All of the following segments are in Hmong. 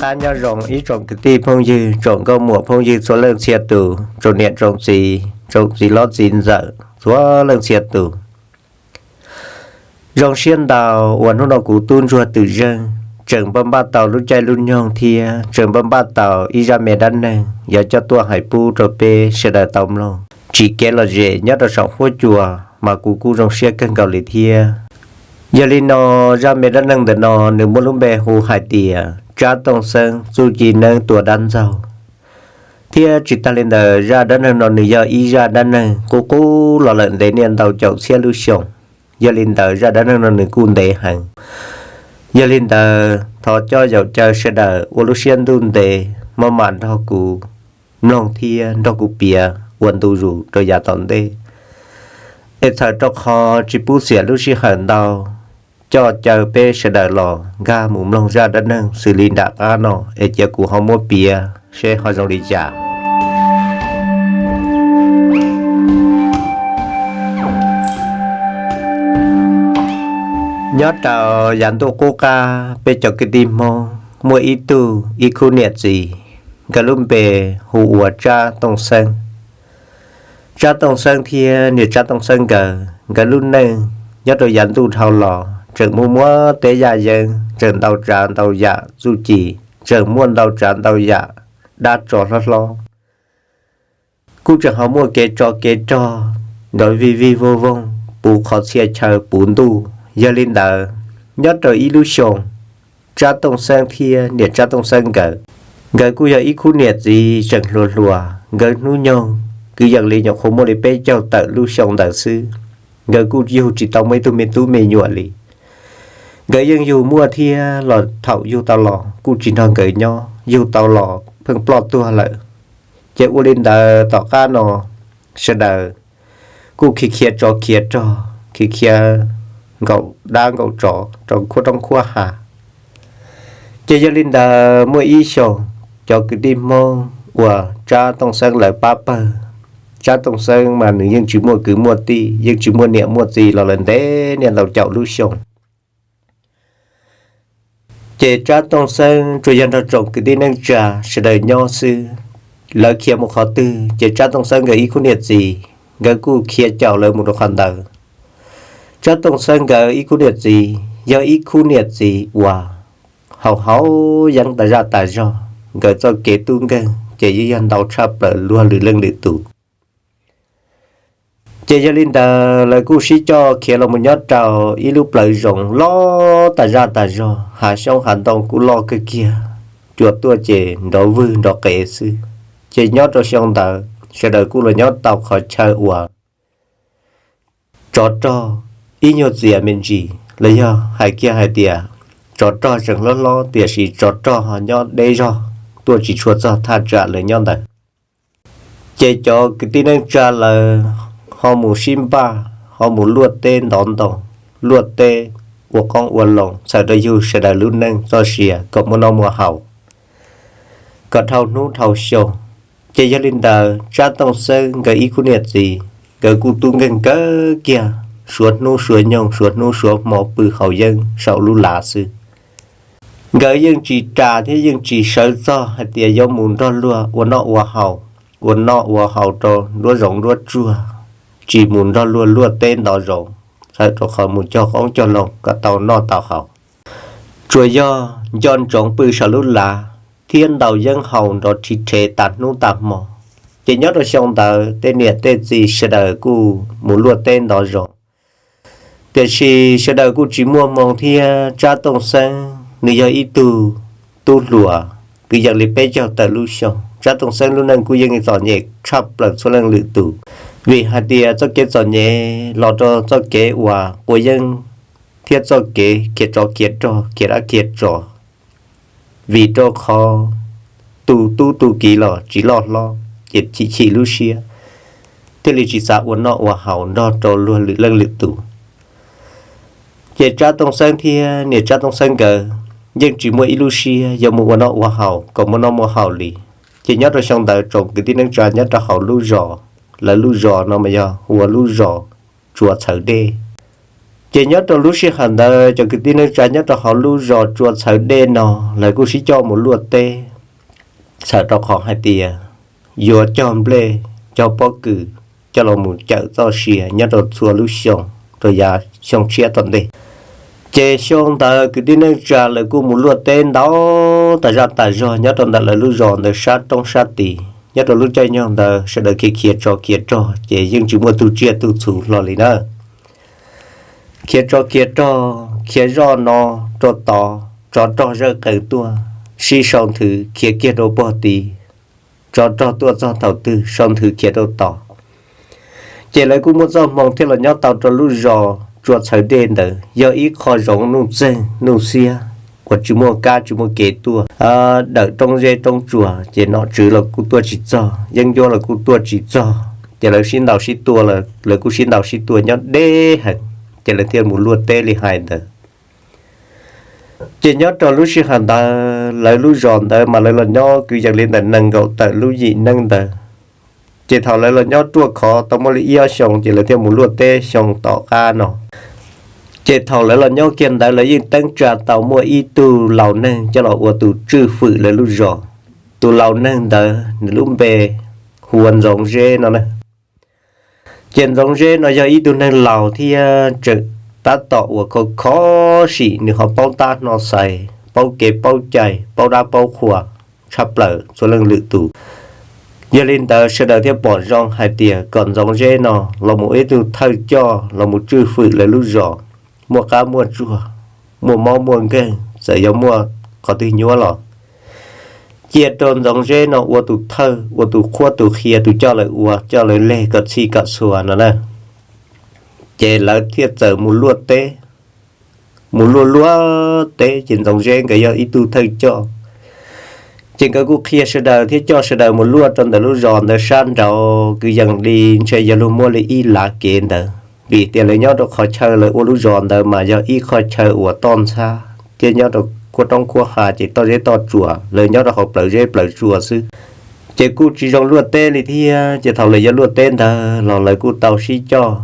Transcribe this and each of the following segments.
Qab nyob zoo ib tsoom kwv tij phooj ywg, tsoom nkauj muam phooj ywg txhua leej txhia tus, tsoom niam tsoom txiv, tsoom txiv hlob txiv ntxawm txhua leej txhia tus. Zoo siab ntau uas hnub no kuv tub ntsuag twm zeej tseem npaj npaj tau lub caij lub nyoog thiab tseem npaj npaj tau ib zaj me dab neeg yuav coj tuaj hais pub rau peb sawv daws tau mloog tsim kev lom zem nyob rau saum huab cua, mas kuv kuj zoo siab kawg nkaus li thiab. Yog li no, zaj me dab neeg ntawm no nws muaj lub npe hu hais tias Tsab Tooj Xeeb txuj ci neeb tua dab ntxaug. Thiab tsis tag li ntawd, zaj dab neeg no nws yog ib zaj dab neeg qub qub los lawm ntev niaj ntau caum txhiab lub xyoo. Yog li ntawd, zaj dab neeg no nws kuj ntev heev. Yog li ntawd, thov coj yaum caw sawv daws ua lub siab ntuj ntev maj mam nrog kuv mloog thiab nrog kuv piav ua ntu zus rau yav tom ntej. Es txhawm rau qhov tsis pub xiam lub sij hawm ntau, coj caw peb sawv daws los nkag mus mloog zaj dab neeg xws li nram qab no es cia kuv ho muab piav seb ho zoo li cas. Nyob rau yav ntuj qub qab, peb cov kwv tij Hmoob muaj ib tug ib khub niam txiv, nkawd lub npe hu ua Tsab Tooj Xeeb. Tsab Tooj Xeeb thiab niam Tsab Tooj Xeeb nkawd, nkawd lub neej nyob rau yav ntuj dhau los tseem muaj muab teb yaj yeeb, tseem ntau tsav ntau yam txuj ci, tseem muaj ntau tsav ntau yam dab tsov hlob hlob. Kuj tseem ho muaj kev tsov kev rog nrov vij vij voog voog puv qhov txhia chaw puv ntuj. Yog li ntawd, nyob rau ib lub xyoo, Tsab Tooj Xeeb thiab niam Tsab Tooj Xeeb nkawd, nkawd kuj yog ib khub niam txiv tseem hluas hluas, nkawd hnub nyoog kwv yees li nyuam qhuav muaj li peb caug tawm lub xyoo ntawd xwb. Nkawd kuj yug tsis tau muaj ib tug me tub me nyuam li. Nkawd yeej yug muaj thiab los thaum yug tau los kuj tsis nrog nkawd nyob, yug tau los pheej ploj tuag lawm. Ces ua li ntawd tom qab no sawv daws kuj khiav khiav tsov khiav rog, khiav khiav nkaum dab nkaum tsov rau khuab roob khuab hav. Ces yog li ntawd muaj ib xyoos, cov kwv tij Hmoob uas Tsab Tooj Xeeb lawv pab pawg, Tsab Tooj Xeeb mas nws yeej tsis muaj kwv muaj tij, yeej tsis muaj niam muaj txiv los lawm ntev niaj ntau caum lub xyoo. Ces Tsab Tooj Xeeb tsuas yog nrog tsoom kwv tij neej tsa sawv daws nyob xwb. Lawv khiav mus qhov twg ces Tsab Tooj Xeeb nkawd ib khub niam txiv nkawd kuj khiav caum lawv mus rau qhov ntawd. Tsab Tooj Xeeb nkawd ib khub niam txiv yog ib khub niam txiv uas haus haus yeeb tas zaj tas zog, nkawd txoj kev tub nkeeg ces yeej yog ntau tshaj plaws luag lwm leej lwm tus. Ces yog li ntawd lawv kuj sib coj khiav los mus nyob rau ib lub plawv zoov loj tas zaj tas zog, hav xyoob hav ntoo kuj loj kawg kiag, cua tuaj ces nrov vwg nrov qev xwb. Ces nyob rau xyoo ntawd sawv daws kuj los nyob tau qhov chaw uas tsov rog ib nyuag txias me ntsis, los yog hais kiag hais tias tsov rog tseem hlob hlob tiam sis tsov rog ho nyob deb zog tuaj tsis tshua txog thaj tsam lawv nyob ntawd. Ces cov kwv tij neej tsa lawv ho mus sib npaj, ho mus luaj teb ntov ntoo, luaj teb ua qoob ua loo txhawm rau yug sawv daws lub neej txoj sia kom muaj noj muaj haus, kom dhau hnub dhau xyoo. Ces yog li ntawd Tsab Tooj Xeeb nkawd ib khub niam txiv nkawd kuj tub nkeeg kawg kiag, suav hnub suav nyoog, suav hnub suav hmo pw haus yeeb saum lub lav xwb. Nkawd yeej tsis ras thiab yeej tsis sawv txog hais tias yuav mus nrog luag ua noj ua haus, ua noj ua haus rau nruab zoov nruab tsuag, tsis mus nrog luag luaj teb ntov zoov, txhawm rau qhov mus cog qoob cog loo kom tau noj tau haus. Tsuas yog nco ntsoov pw saum lub lav thiab ntaus yeeb haus nrov rhiv rhev tas hnub tas hmo. Ces nyob rau xyoo ntawd tej niam tej txiv sawv daws kuj mus luaj teb ntov zoov. Tiam sis sawv daws kuj tsis muaj hmoo thiab Tsab Tooj Xeeb nws yog ib tug tub hluas kwv yees li peb caug tawm lub xyoo. Tsab Tooj Xeeb lub neej kuj yeej txom nyem tshaj plaws txhua leej lwm tus, vim hais tias txoj kev txom nyem los rau txoj kev uas quav yeeb thiab txoj kev khiav tsov khiav rog khiav dab khiav tsov, vim rau qhov tus tub tus kiv los tsis loj hlob, ces chim chim lub siab, thiaj li tsis xav ua noj ua haus nrog rau luag lwm leej lwm tus. Ces Tsab Tooj Xeeb thiab niam Tsab Tooj Xeeb nkawd yeej tsis muaj ib lub siab yuav mus ua noj ua haus kom muaj noj muaj haus li. Ces nyob rau xyoo ntawd tsoom kwv tij neej tsa nyob rau hauv lub zos, lawv lub zos no mas yog hu ua lub zos Tsuas Txhawv Dej. Ces nyob rau lub sij hawm ntawd cov kwv tij neej tsa nyob rau hauv lub zos Tsua Txhawv Dej no lawv kuj sib coj mus luaj teb, txhawm rau qhov hais tias yuav cog nplej cog pob kws coj los mus cawm txoj sia nyob rau txhua lub xyoo rau yav xyoo tshiab tom ntej. Ces xyoo ntawd kwv tij neej tsa lawv kuj mus luaj teb ntau tas zaj tas zog nyob rau ntawm lawv lub zos ntawd sab roob sab tid. Nyob rau lub caij nyoog ntawd sawv daws khiav khiav tsov khiav rog ces yeej tsis muaj tug tsiaj tug txhu hlo li na. Khiav tsov khiav rog, khiav zoj no rau tod, tsov rog zawj qees tuaj, sib sau nthwv khiav kiag rau pog tid, tsov rog tuaj txog thaum twg sau nthwv khiav rau tod. Ces lawv kuj muaj txoj hmoo thiaj los nyob tau rau lub zos Tsua Txhawv Dej ntawd, yog ib qho zoov nuj txeeg nuj xiab uas tsis muaj kab tsis muaj kev tuaj. Dawm roob zeb roob tsuas ces nom tswv los kuj tuaj tsis txog, yeeb ncuab los kuj tuaj tsis txog, ces lawv sib ntaus sib tua, lawv kuj sib ntaus sib tua nyob deb heev, ces lawv thiaj mus luaj teb li hais ntawd. Ces nyob rau lub sij hawm ntawd lawv lub zos ntawd mas lawv los nyob kwv yees li ntawm nees nkaum tawm lub yim neej ntawd. Ces thaum lawv los nyob ruaj khov tau muaj li ib ob xyoo ces lawv thiaj mus luaj teb xyoo tom qab no. Ces thaum lawv los nyob kiag ntawd lawv yeej teeb tsa tau muaj ib tug laus neeg coj los ua tus tswj fwm lawv lub zos. Tus laus neeg ntawd nws lub npe hu ua Ntxoov Zeb no na. Ces Ntxoov Zeb no yog ib tug neeg laus thiab tseem tab tom uas khov khov sim, nws ho paub tab hno xais, paub kev paub cai, paub dab paub qhua tshaj plaws txhua leej lwm tus. Yog li ntawd sawv daws thiaj pom zoo hais tias kom Ntxoov Zeb no los mus ib tug thawj coj los mus tswj fwm lawv lub zos, muaj qab muaj tsuag, muaj mob muaj nkeeg, txawm yog muaj qhov twg nyuab los cia rau Ntxoov Zeb no ua tus thawj, ua tus qhuab tus qhia, tus coj lawv ua, coj lawv leg kom txhij kom txhua no na. Ces lawv thiaj txawm mus luaj teb, mus luaj luaj teb ces Ntxoov Zeb nkawd yog ib tug thawj coj. Ces nkawd kuj qhia sawv daws thiab coj sawv daws mus luaj rau ntawm lub zos ntawd sab nraud kwv yees li ntshe yog luag muab li ib lav kev ntawd, vim tias lawv nyob rau qhov chaw lawv ua lub zos ntawd mas yog ib qho chaw uas toj ntxhab thiab nyob rau khuab roob khuab hav ces toj zeb toj tsuas, lawv nyob rau hauv plawv zeb plawv tsuas xwb. Ces kuj tsis zoo luaj teb li thiab, ces thaum lawv yuav luaj teb ntawd los lawv kuj tau sib coj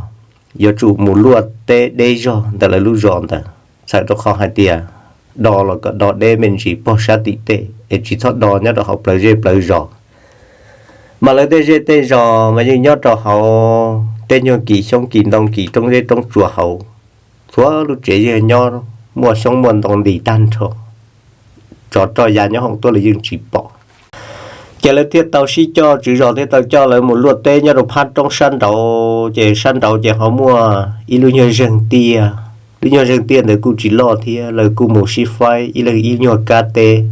yuav tsum mus luaj teb deb zog ntawm lawv lub zos ntawd, txhawm rau qhov hais tias do los kom do deb me ntsis pog sab tim tej es tsis txhob do nyob rau hauv plawv zej plawv zos. Mas lawv tej zej tej zos mas yeej nyob rau hauv tej nyuag kis xyoob kis ntoo kis roob zeb roob tsuas hauv, txhua lub tsev yeej nyob muaj xyoob muaj ntoo nti tag nrho, tsov roj ya nyob hauv tuaj los yeej tsis pom. Ces lawv thiaj tau sib coj, tswv zos thiaj tau coj lawv mus luaj teb nyob rau phab roob sab nraud, ces sab nraud ces ho muaj ib lub nyuag zeeg tiaj. Lub nyuag zeeg tiaj ntawd kuj tsis loj thiab, lawv kuj mus sib faib ib leeg ib nyuag kab teb.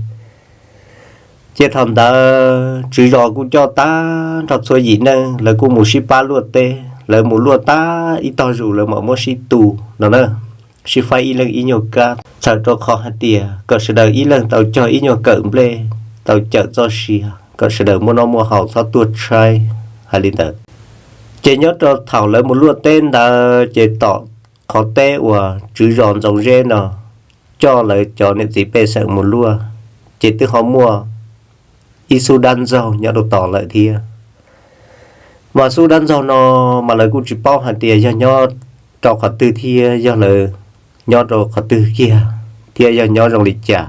Ces thaum ntawd tswv zos kuj coj tag nrho txhua yim neej, lawv kuj mus sib pab luaj teb, lawv mus luaj tag ib tog zus lawv mam muab sib tu no na, sib faib ib leeg ib nyuag kab, txhawm rau qhov hais tias kom sawv daws ib leeg tau cog ib nyuag kawm nplej, tau cawm txoj sia, kom sawv daws muaj noj muaj haus txhob tuag tshaib, hais li ntawd. Ces nyob rau thaum lawv mus luaj teb ntawd ces tom qhov teb uas tswv zos Ntxoov Zeb no coj lawv cov niam txiv pej xeem mus luaj, ces twb ho muaj ib xub dab ntxaug nyob rau tod lawm thiab. Mas xub dab ntxaug no mas lawv kuj tsis paub hais tias yog nyob rau qhov twg thiab yog lawv nyob rau qhov twg kiag thiab yog nyob zoo li cas.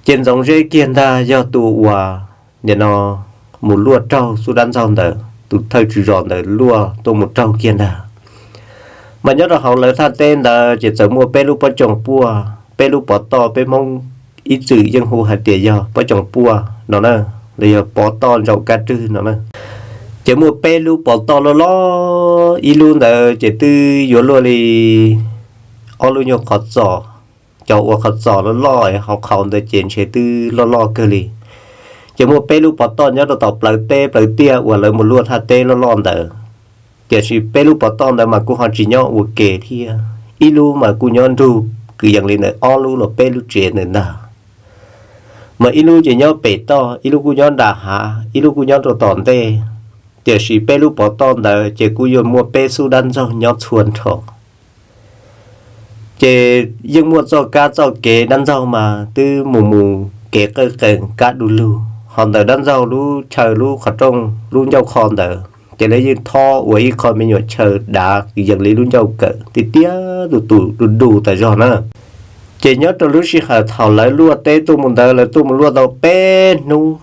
Ces Ntxoov Zeb kiag ntag yog tus uas nim no mus luaj raug xub dab ntxaug ntawd, tus thawj tswv zos ntawd luaj tuaj mus raug kiag ntag. Mas nyob rau hauv lawv thaj teb ntawd ces txawm muaj peb lub pob coom puaj, peb lub pov toj, peb Hmoob ib txwm yeej hu hais tias yog pob coom puaj no na, los yog pov toj ntsaum kab rwg no na. Ces muaj peb lub pov toj loj loj, ib lub ntawd ces twb yuav luaj li ob lub nyuag qhov txos, cov uas qhov txos loj loj hauv qhov ntawd ces ntshe twb loj loj kawg li. Ces muaj peb lub pov toj nyob rau tom plawv teb plawv tiaj uas lawv mus luaj thaj teb loj loj ntawd. Tiam sis peb lub pov toj ntawd mas kuj ho tsis nyob ua ke thiab, ib lub mas kuj nyob nrug kwv yees li ntawm ob lub los peb lub tsev ntawd ntag. Mas ib lub ces nyob pem toj, ib lub kuj nyob nram hav, ib lub kuj nyob rau tom ntej. Tiam sis peb lub pov toj ntawd ces kuj yuav muaj peb xub dab ntxaug nyob txhua nrho. Ces yeej muaj txoj kab txoj kev dab ntxaug mas twb mus mus kev qawj qees kab du lug, ho ntawm dab ntxaug lub chaw lub qhov rooj lub ncauj qho ntawd ces lawv yeej thob ua ib qho me nyuam chaw dav kwv yees li lub ncauj kawm tiaj tiaj tus tus du du tas zog na. Ces nyob rau lub sij hawm thaum lawv luaj teb tuaj mus ntawd, lawv tuaj mus luaj tau peb hnub,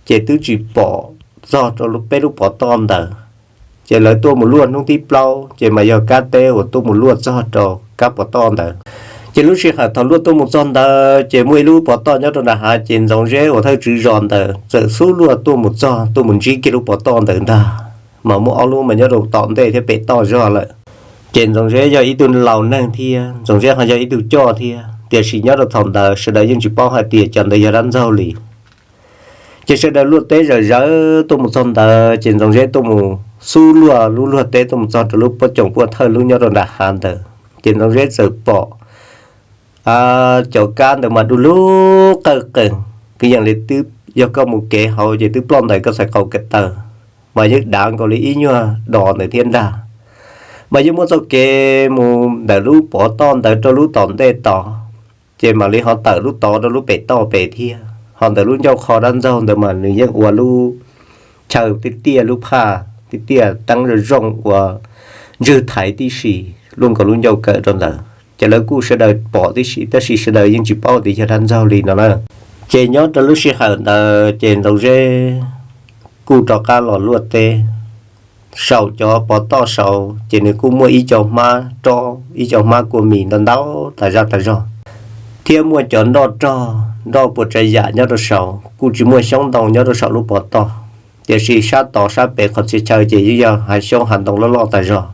ces twb tsis pom txog rau peb lub pov toj ntawd. Ces lawv tuaj mus luaj hnub thib plaub, ces mas yog kab teb uas tuaj mus luaj txog rau kab pov toj ntawd. Ces lub sij hawm thaum luaj tuaj mus txog ntawd, ces muaj ib lub pov toj nyob rau nram hav, ces Ntxoov Zeb uas thawj tswv zos ntawd txawm xub luaj tuaj mus txog, tuaj mus ntsib kiag lub pov toj ntawd ntag, mas muaj ob lub mas nyob rau tom ntej thiab pem toj zog lawm. Ces Ntxoov Zeb yog ib tug laus neeg thiab Ntxoov Zeb ho yog ib tug coj thiab, tiam sis nyob rau thaum ntawd sawv daws yeej tsis paub hais tias cov ntawd yog dab ntxaug li. Ces sawv daws luaj teb zawm zawv tuaj mus txog ntawd, ces Ntxoov Zeb tuaj mus xub luaj lub luag teb tuaj mus txog rau lub pob coom puaj thawj lub nyob rau nram hav ntawd, ces Ntxoov Zeb txawm pom cov kab ntawd mas du lug qawj qees, kwv yees li twb yog koj mus kev hauv ces twb ploj ntawm koj txhais qau kev taw, mas yeej dav nkaus li ib nyuag dos ntawd thiab ntag. Mas yeej muaj txoj kev mus ntawm lub pov toj ntawd rau lub tom ntej tod, ces mam li ho tawm lub tod rau lub pem toj pem thiab. Ho ntawm lub ncauj qhov dab ntxaug ntawd mas nws yeej ua lub chaw tiaj tiaj, lub phaj tiaj tiaj, teeb zoo zoo ua ntswg thaiv tib si, luaj nkaus lub ncauj kawm rau ntawd. Ces lawv kuj sawv daws pom tib si, tab sis sawv daws yeej tsis paub tias yog dab ntxaug li no na. Ces nyob rau lub sij hawm ntawd ces Ntxoov Zeb kuj rov qab los luaj teb. Saum cov pov toj saud ces nws kuj muaj ib co hmab rob, ib co hmab kua mis ntau ntau tas zaj tas zog, thiab muaj cov nroj rog, nroj puas tsav yam nyob rau saud, kuj tsis muaj xyoob ntoo nyob rau saum lub pov toj. Tiam sis sab tod sab pem qhov txhia chaw ces yeej yog hav xyoob hav ntoo loj loj tas zog.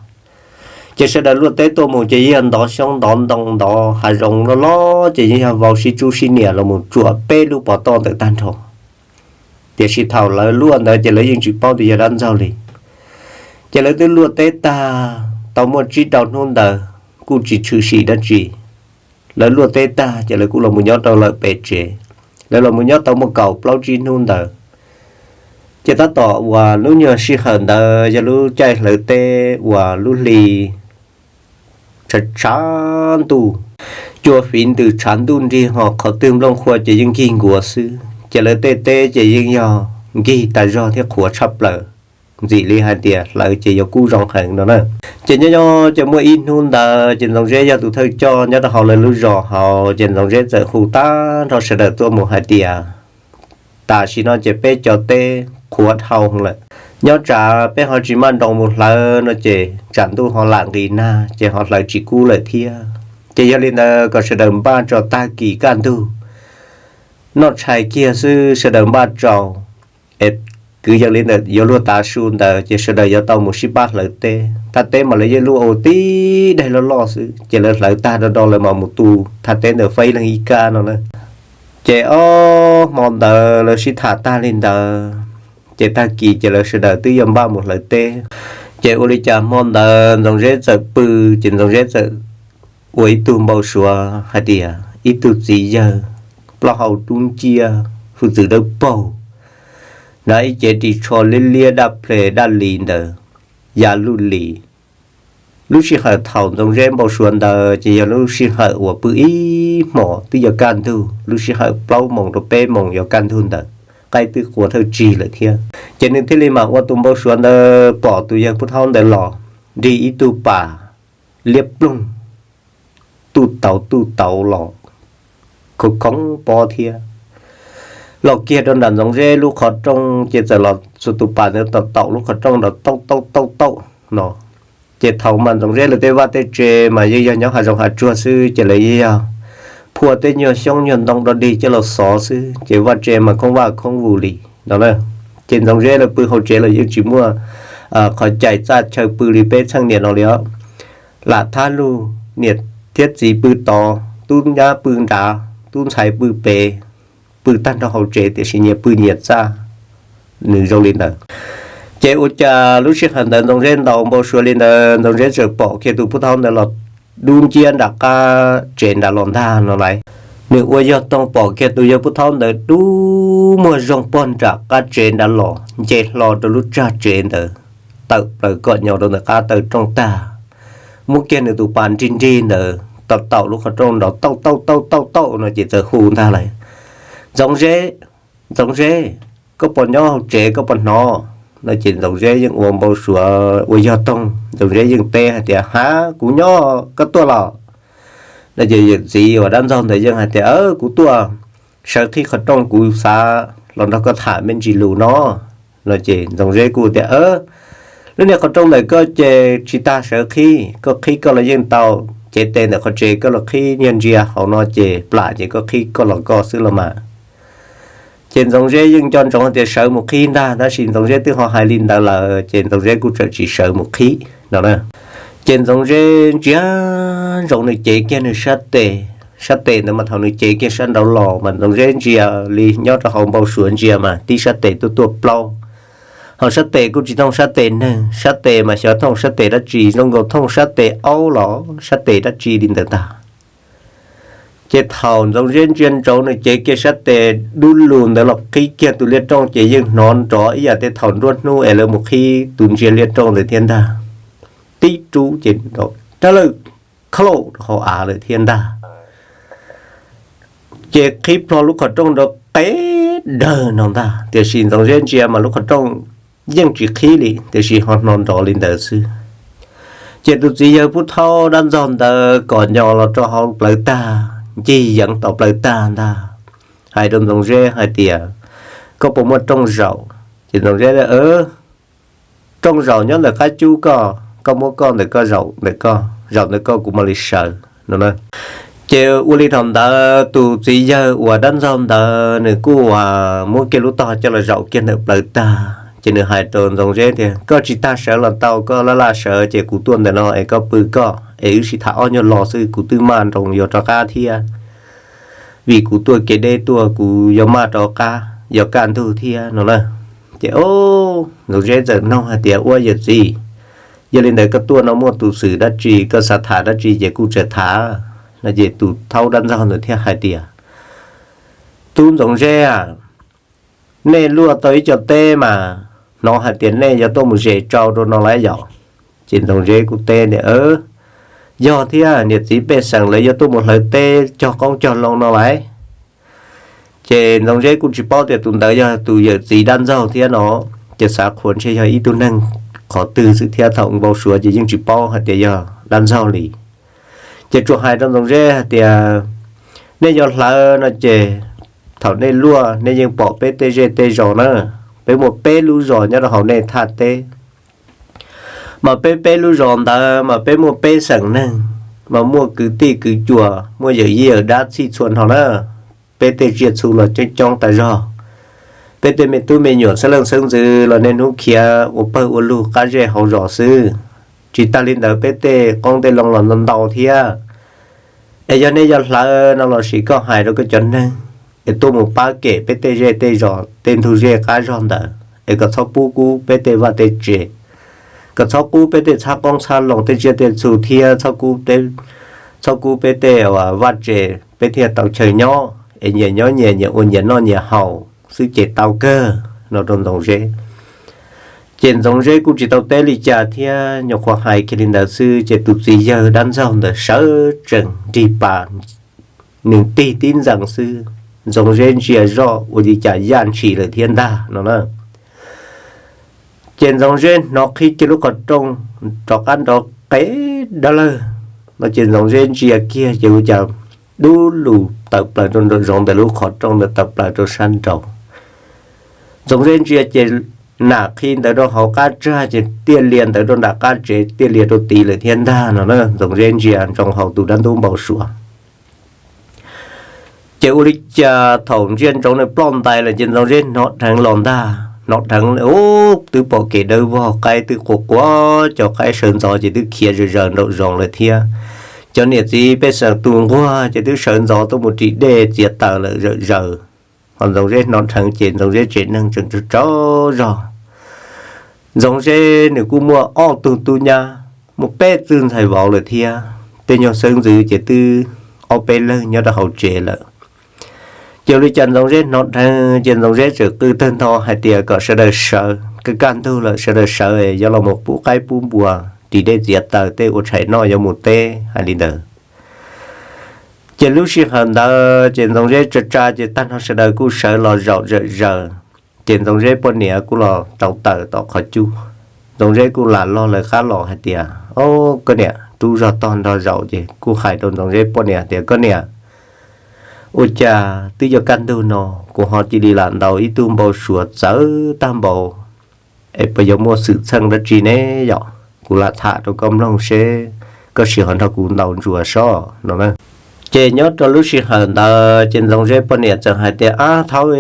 Ces sawv daws luaj teb tuaj mus ces yeej yog ntov xyoob ntov ntoo ntov hav zoov loj loj, ces yeej yog vau sib tsub sib nias los mus tsuam peb lub pov toj ntawd tag nrho. Tiam sis thaum lawv luaj ntawd ces lawv yeej tsis paub tias yog dab ntxaug li. Ces lawv twb luaj teb tag tau muaj tsib rau hnub ntawd kuj tsis tshwm sim dab tsi. Lawv luaj teb tag ces lawv kuj los mus nyob rau lawm pem tsev. Lawv los mus nyob tau muaj kaum plaub tsib hnub ntawd, ces tab tom uas lub nyuag sij hawm ntawd yog lub caij hlawv teb uas lub hli tshav tshav ntuj, cua fiv ntws tshav ntuj nrig ho qhov twg nplooj qhuav ces yeej nkig nkuav xwb. Ces lawv tej teb ces yeej yog nkig tas zog thiab qhuav tshaj plaws, ntxim li hais tias hlawv ces yuav kub zoo heev no na. Ces nyob nyob ces muaj ib hnub ntawd ces Ntxoov Zeb yog tus thawj coj nyob rau hauv lawv lub zos hauv, ces Ntxoov Zeb txawm hu tag nrho sawv daws tuaj mus hais tias tam sim no ces peb cov teb qhuav dhau lawm, nyob tsam peb ho tsis maj nroos mus hlawv no ces tsam ntuj ho lam nqis nag ces ho hlawv tsis kub lawm thiab. Ces yog li ntawd kom sawv daws npaj tso, tag kis kaj ntug noj tshais kiag xwb sawv daws npaj tso, es kwv yees li ntawm yuav luag tav su ntawd ces sawv daws yuav tau mus sib pab hlawv teb. Thaj teb mas lawv yeej luaj ua tib daim loj loj xwb, ces lawv hlawv tag do do lawv mam mus tu thaj teb ntawd faib leeg ib kab no na. Ces ob hmo ntawd lawv sib tham tag li ntawd, ces tag kis ces lawv sawv daws twb yuav npaj mus hlawv teb. Ces ua li cas hmo ntawd Ntxoov Zeb txawm pw, ces Ntxoov Zeb txawm ua ib tug npau suav hais tias ib tug txiv yawg plaub hau dub nciab, hwj txwv dawb paug, hnav ib cev ris tsho liab liab daj ple daj li ntawd ya luj li. Lub sij hawm thaum Ntxoov Zeb npau suav ntawd ces yog lub sij hawm uas pw ib hmos twb yuav kaj ntug, lub sij hawm plaub moos rau peb moos yuav kaj ntug ntawd, qaib twb qua thawj tsig lawm thiab. Ces nws thiaj li mam ua tus npau suav ntawd pom tus yawg Pub Thaub ntawd los nrig ib tug pas liab ploog tuj tauv tuj tauv los khoov khoov pob thiab, los kiag rau nram Ntxoov Zeb lub qhov rooj ces txawm los xuas tus pas ntawd taum taum lub qhov rooj nrov tauj tauj tauj tauj no. Ces thaum mas Ntxoov Zeb lawv tej vaj tej tse mas yeej yog nyob hav zoov hav tsuag xwb, ces lawv yeej yog phua tej nyuag xyoob nyuag ntoo dog dig coj los xov xwb, ces vaj tse mas khoob vaj khoob vus li no na. Ces Ntxoov Zeb lawv pw hauv tsev los yeej tsis muaj qhov cai txaj chaw pw li peb txheej niam no li os. Lam thab lug, niam thiab txiv pw tod, tub nyab pw nrad, tub ntxhais pw pem, pw tag nrho hauv tsev tiam sis nyias pw nyias txaj. Nws zoo li ntawd. Ces ua cas lub sij hawm ntawd Ntxoov Zeb ntaus npau suav li ntawd, Ntxoov Zeb txawm pom kiag tus Pub Thaub ntawd los dub nciab nram qab tsev nrad los ntag no lauj. Nws ua yog toog pom kiag tus yawg Pub Thaub ntawd dub muag zoo pog nram qab tsev nrad los nce hlo rau lub tsag tsev ntawd, tawm plaws kom nyo rau ntawm qab taw rooj tag, muab kiag nws tus pas nrig nrig ntawd taum taum lub qhov rooj nrov tauj tauj tauj tauj tauj no ces txawm hu ntag lauj: Ntxoov Zeb, Ntxoov Zeb, koj puas nyob hauv tsev, koj puas hnov? No ces Ntxoov Zeb yeej ua npau suav ua yog toog, Ntxoov Zeb yeej teb hais tias, Hav, kuv nyob, koj tuaj los? No ces yawm txiv uas dab ntxaug ntawd yeej hais tias, Kuv tuaj sawv qhib qhov rooj, kuv xav los nrog koj tham me ntsis lus no. No ces Ntxoov Zeb kuj tias, Lub niag qhov rooj ntawm koj ces tsis tas sawv qhib, koj qhib koj los yeej tau. Cev tes ntawm qhov tsev koj los qhib niag ntsia hauv no ces plam ces koj qhib koj los koj xwb los mas. Ces Ntxoov Zeb yeej nco ntsoov tias sawv mus qhib ntag, tab sis Ntxoov Zeb twb ho hais li ntawd lawm ces Ntxoov Zeb kuj txawm tsis sawv mus qhib no na. Ces Ntxoov Zeb ntsia ntsoov nws cev kiag nws sab tes, sab tes ntawd mas thaum nws cev kiag sab nraud los mas Ntxoov Zeb ntsia li nyob rau hauv npau suav ntsia mas tib sab tes tuaj tuaj plaub, ho sab tes kuj tsis thooj sab tes neeg, sab tes mas xyov thooj sab tes dab tsi, zoo nkaus thooj sab tes aub los sab tes dab tsi li ntawd ntag. Ces thaum Ntxoov Zeb ntsia ntsoov nws cev kiag sab tes dub lug ntawd los qhib kiag tus liaj rooj ces yeej hnov nrov ib yam tej thaum nruab hnub es lawv mus qhib tus ntsia liaj rooj ntawd thiab ntag. Tib rub ces nrov rab lawj khauj rau hauv av lawm thiab ntag. Ces qhib plho lub qhov rooj nrov qeb dawg no ntag, tiam sis Ntxoov Zeb ntsia mas lub qhov rooj yeej tsis qhib li, tiam sis ho hnov nrov li ntawd xwb. Ces tus txiv yawg Pub Thaub dab ntxaug ntawd kom nyo los rau hauv plawv tag, ncig yeev tom plawv tag ntag, hais rau Ntxoov Zeb hais tias, Koj puas muaj rooj zaum? Ces Ntxoov Zeb, Rooj zaum nyob ntawm qab cub koj, koj muab koj ntawm koj zaum ntawm koj, zaum ntawm koj kuv mam li sawv no. Ces ua li thaum ntawd tus txiv yawg uas dab ntxaug ntawd nws kuj muab kiag lub tog coj los zaum kiag ntawm plawv tag ces nws hais rau Ntxoov Zeb tias, Koj tsis tas sawv los tau, koj laj laj sawv ces kuv tuaj ntawm no es koj pw koj es wb sib tham ob nyuag lo xwb, kuv twb maj nroos yuav rov qab thiab, vim kuv tuaj kev deb tuaj kuv yuav maj rov qab yuav kaj ntug thiab no na. Ces Ntxoov Zeb txawm nug hais tias, Ua yawm txiv, yog li ntawd koj tuaj no muaj tus xwm dab tsi, koj xav tham dab tsi ces kuj txawm tham no. Ces tus thaub dab ntxaug ntawd thiaj hais tias, Tub Ntxoov Zeb, nej luaj tau ib co teb mas hnov hais tias nej yuav tuaj mus zes tsau rau no lawm yom? Ces Ntxoov Zeb kuj teb tias, Yog thiab, niam txiv pej xeem lawv yuav tuaj mus hlawv teb cog qoob cog loo no lawm. Ces Ntxoov Zeb kuj tsis paub tias tus ntawd yog tus yawm txiv dab ntxaug thiab no, ces xav qhuas ntshe yog ib tug neeg qhov twg xwb thiab, thaum npau suav ces yeej tsis paub hais tias yog dab ntxaug li. Ces tsuas hais rau Ntxoov Zeb hais tias, Nej yuav hlawv no ces thaum nej luaj nej yeej pom peb tej zej tej zos na, peb muaj peb lub zos nyob rau hauv nej thaj teb. Mas peb peb lub zos ntawd mas peb muaj peb xeem neeg, mas muaj kwv tij kwv cuas, muaj yawm yij yawm dab txhij txhua no na. Peb tej tsiaj txhu los coob coob tas zog. Peb tej me tub me nyuam xeeb leej xeeb ntxwv los niaj hnub khiav ua pawg ua lug qab zej hauv zos xwb. Tsis tas li ntawd peb tej qoob tej loo los ntau ntau thiab. Es yog nej yuav hlawv no los sis koj hais rau koj cov neeg es tuaj mus pab kem peb tej zej tej zos tej ntug zej qab zog ntawd es kom txhob pub kub peb tej vaj tej tsev, kom txhob kub peb tej txhab qoob txhab loo tej tsiaj tej txhu thiab txhob kub peb tej vaj tsev, peb thiaj tau chaw nyob es nyias nyob nyias, nyias ua nyias noj nyias haus xwb ces tau kawg no rau Ntxoov Zeb. Ces Ntxoov Zeb kuj tsis tau teb li cas thiab, nyuam qhuav hais kiag li ntawd xwb ces tus txiv yawg dab ntxaug ntawd sawv tsees nrig pas, nws tig tib ntxees xwb, Ntxoov Zeb ntsia zoj ua li cas yaj ntshis lawm thiab ntag no na. Ces Ntxoov Zeb hnov qhib kiag lub qhov rooj rov qab nrov qeb dawb lawg no ces Ntxoov Zeb ntsia kiag ces ua cas dub lug tawm plaws rau nraum zoov ntawm lub qhov rooj ntawd tawm plaws rau sab nraud. Ntxoov Zeb ntsia ces nam qhi ntawd rau hauv qab tsag ces tiaj lias ntawd rau nram qab tsev tiaj lias rau tid lawm thiab ntag no na. Ntxoov Zeb ntsia ntsoov hauv tus dab ntub npau suav ces ua li cas thaum ntsia ntsoov nws ploj ntais lawm ces Ntxoov Zeb hnov dheev los ntag, hnov dheev ub twb pom kev dawb vog, qaib twb quas quas, cov qaib sawv ntxov ces twb khiav zaws zaws nraum zoov lawm thiab. Cov niam txiv pej xeem tus nquag ces twb sawv ntxov tuaj mus ris dej txiav taws lawm zaws zaws. Ho Ntxoov Zeb hnov dheev ces Ntxoov Zeb tsev neeg tseem tsaug tsaug zog. Ntxoov Zeb nws kuj muaj ob tug tub nyab, muaj peb tug ntxhais vauv lawm thiab, tej nyuag xeeb ntxwv ces twb ob peb leeg nyob rau hauv tsev lawm. Ces ua li cas Ntxoov Zeb hnov dheev ces Ntxoov Zeb txawm qw tawg ntho hais tias kom sawv daws sawv, kaj kaj ntug lawm sawv daws sawv es yuav los mus pub qaib pub npua, ris dej txiav taws tej ua tshais noj yuav mus teb hais li ntawd. Ces lub sij hawm ntawd ces Ntxoov Zeb tsa tsa ces tag nrho sawv daws kuj sawv los zaum zawm zaws. Ces Ntxoov Zeb poj niam kuj los rau tawm tom qhov cub. Ntxoov Zeb kuj lam log lawv qab los hais tias, Au, koj niam, rub zog tog nrog zaum. Ces kuj hais rau Ntxoov Zeb poj niam tias, Koj niam, ua cas twb yuav kaj ntug no, kuv ho cia li lam ntaus ib tug npau suav txawv tag npaum, es puas yuav muaj xwm txheej dab tsi ne yom? Kuv lam tham rau koj mloog seb koj sim ho nrog kuv ntaus ntsuas sob no. Ces nyob rau lub sij hawm ntawd ces Ntxoov Zeb poj niam txawm hais tias, Ab thaub,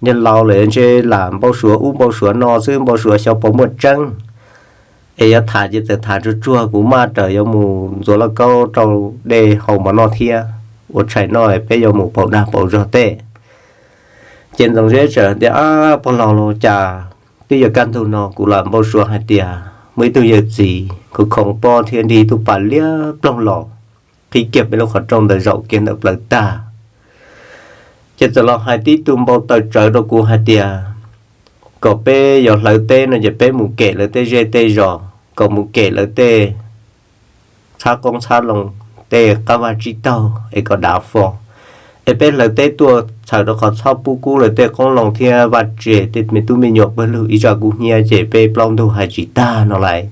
niag laus lawm ntshe lam npau suav ub npau suav no xwb, npau suav xyov puas muaj tseeb. Es yuav tham ces txawm tham tsuag tsuag, kuv maj raws yuav mus ntxuav lauj kaub rau dej haus mov noj thiab, ua tshais noj peb yuav mus pauv dag pauv zog tej. Ces Ntxoov Zeb txawm tias, Ab pog laus, cas twb yuav kaj ntug no kuv lam npau suav hais tias muaj ib tug yawm txiv khoov khoov pob thiab nrig ib tug pas liab ploog los, qhib kiag peb lub qhov rooj ntawd zaum kiag ntawm plawv tag. Ces txawm los hais tib tug npau taws tsawv rau kuv hais tias kom peb yuav hlawv teb no ces peb mus kem lawv tej zej tej zos, kom mus kem lawv tej txhab qoob txhab loo, tej qab vaj tsib taug es kom dav fo. Es peb hlawv teb tuaj txhawm rau qhov txhob pub kub lawv tej qoob loo thiab vaj tse, tej me tub me nyuam pawg lug ib zaj kub hnyiab ces peb plaub ntug hais tsis tag no lais.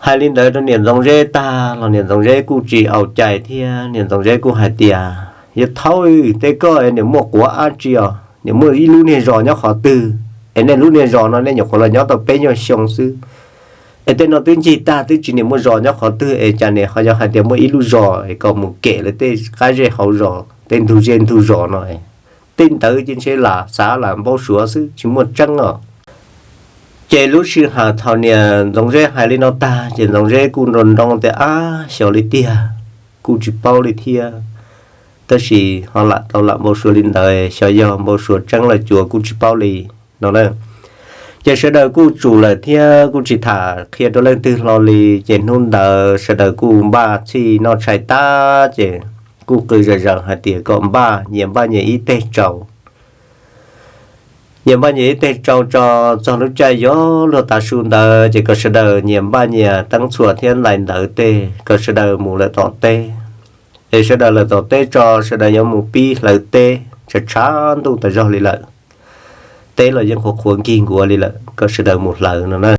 Hais li ntawd rau niam Ntxoov Zeb tag los niam Ntxoov Zeb kuj tsis au cai thiab, niam Ntxoov Zeb kuj hais tias, Yog thaub, tej koj niam muaj quav ab tsi os, niam muaj ib lub niag zos nyob qhov twg? Es nej lub niag zos no nej nyuam qhuav los nyob tau peb nyuag xyoo xwb, es tej no twb ncig tag twb tsis niam muaj zos nyob qhov twg, es cas niam ho yog hais tias muaj ib lub zos es kom mus kem lawv tej qab zej hauv zos, tej ntug zej ntug zos no? Tej ntawd ces ntshe lam xav lam npau suav xwb tsis muaj tseeb os. Ces lub sij hawm thaum niam Ntxoov Zeb hais li no tag ces Ntxoov Zeb kuj nroo nroo tias, Ab xyov li tiag, kuj tsis paub li thiab. Tab sis ho lam tau lam npau suav li ntawd, xyov yog npau suav tseeb los cuav kuj tsis paub li no na. Ces sawv daws kuj tsum lawm thiab kuj tsis tham qhia rau leej twg hlo li. Ces hnub ntawd sawv daws kuj npaj txhij noj tshais tag ces kuj qw zom zaws hais tias kom npaj nyias npaj nyias ib teg tsau. Nyias npaj nyias ib teg tsau tso, txog lub caij yuav luag tav su ntawd ces kom sawv daws nyias npaj nyias teeb txhuam thiab ntais ntawv tej, kom sawv daws mus lawm tom teb. Es sawv daws lawm tom teb tso, sawv daws yuav mus pib hlawv teb tshav tshav ntuj tas zog li lawm. Teb los yeej qhuav qhuav nkig nkuav li lawm, kom sawv daws mus hlawv no na.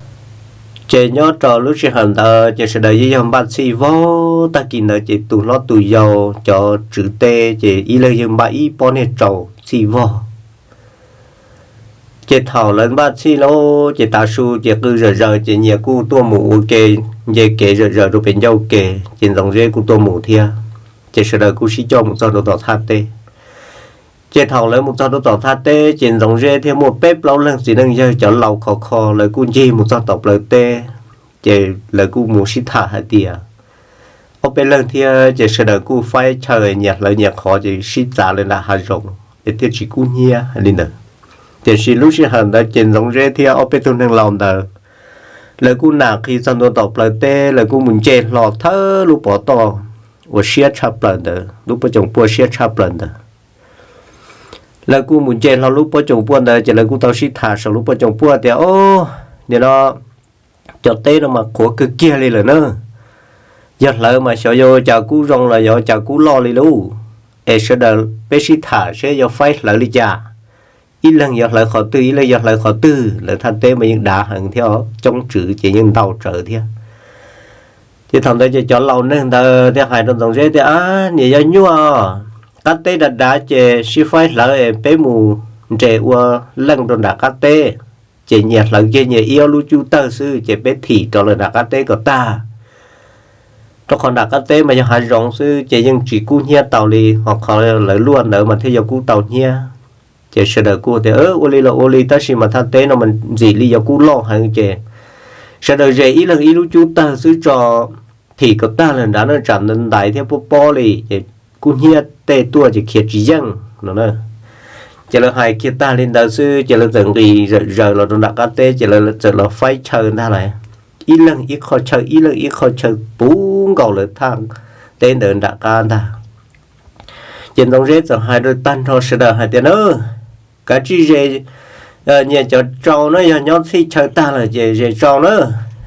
Ces nyob rau lub sij hawm ntawd ces sawv daws yeej yog npaj txhij vog. Tag kis ntawd ces tus hlob tus yau cov tswv teb ces ib leeg yeej npaj ib pob niag tsau txhij vog. Ces thaum lawv npaj txhij lawm ces tav su ces qw zom zaws ces nyias kuj tuaj mus ua ke, nce kev zom zaws rau pem ncauj kev ces Ntxoov Zeb kuj tuaj mus thiab. Ces sawv daws kuj sib coj mus txog rau tom thaj teb. Ces thaum lawv mus txog rau tom thaj teb ces Ntxoov Zeb thiab muaj peb plaub leeg txiv neej yawg cov laus khov kho lawv kuj ncig mus txog tom plawv teb. Ces lawv kuj mus sib tham hais tias, ob peb leeg thiab ces sawv daws kuj faib chaw nyias hlawv nyias qhov ces sib txav lawv nram hav zoov es thiaj tsis kub hnyiab li ntawd. Tiam sis lub sij hawm ntawd ces Ntxoov Zeb thiab ob peb tug neeg laus ntawd lawv kuj nam qhi txog ntua tom plawv teb, lawv kuj mus nce hlo thawb lub pov toj uas siab tshaj plaws ntawd, lub pob coom puaj siab tshaj plaws ntawd. Lawv kuj mus nce hlo lub pob coom puaj ntawd ces lawv kuj tau sib tham saum lub pob coom puaj tias, Au, nim no cov teb no mas qhuav kawg kiag li lawm na. Yog hlawv mas xyov yuav ua cas kub zoo los yog ua cas kub loj li lauj. Es sawv daws peb sib tham seb yuav faib hlawv li cas, ib leeg yuav hlawv qhov twg ib leeg yuav hlawv qhov twg. Lawv thaj teb mas yeej dav heev thiab, coob tswv ces yeej ntau tsawv thiab. Ces thaum ntawd ces cov laus neeg ntawd thiaj hais rau Ntxoov Zeb tias, Ab, niam yog nyuaj, qab teb dav dav ces sib faib hlawv es peb mus nres ua leej rau nram qab teb, ces nyias hlawv kiag nyias ib ob lub cub tawg xwb ces peb thim rov lawm nram qab teb kom tag. Rau qhov nram qab teb mas yog hav zoov xwb ces yeej tsis kub hnyiab tau li, ho qhov lawv luaj ntawd mas thiaj yuav kub tau hnyiab. Ces sawv daws kuj tias, Ua li los ua li, tab sis mas thaj teb no mas ntxim li yuav kub loj heev ces sawv daws zes ib leeg ib lub cub tawg xwb tso, thim kom tag lawm nrad na, tsam ntais thiab pob pob li ces kub hnyiab tej tuaj ces khiav tsis yeej no. Ces lawv hais kiag tag li ntawd xwb ces lawv txawm nqis zom zaws los rau nram qab teb ces lawv txawm los faib chaw ntag lawm. Ib leeg ib qho chaw, ib leeg ib qho chaw puv nkaus lawv thaj teb ntawd nram qab ntag. Ces Ntxoov Zeb txawm hais rau tag nrho sawv daws hais tias, Na, kav tsij zes nyias cov tsau na, yog nyob txhij chaw tag lawm ces zes tsau na,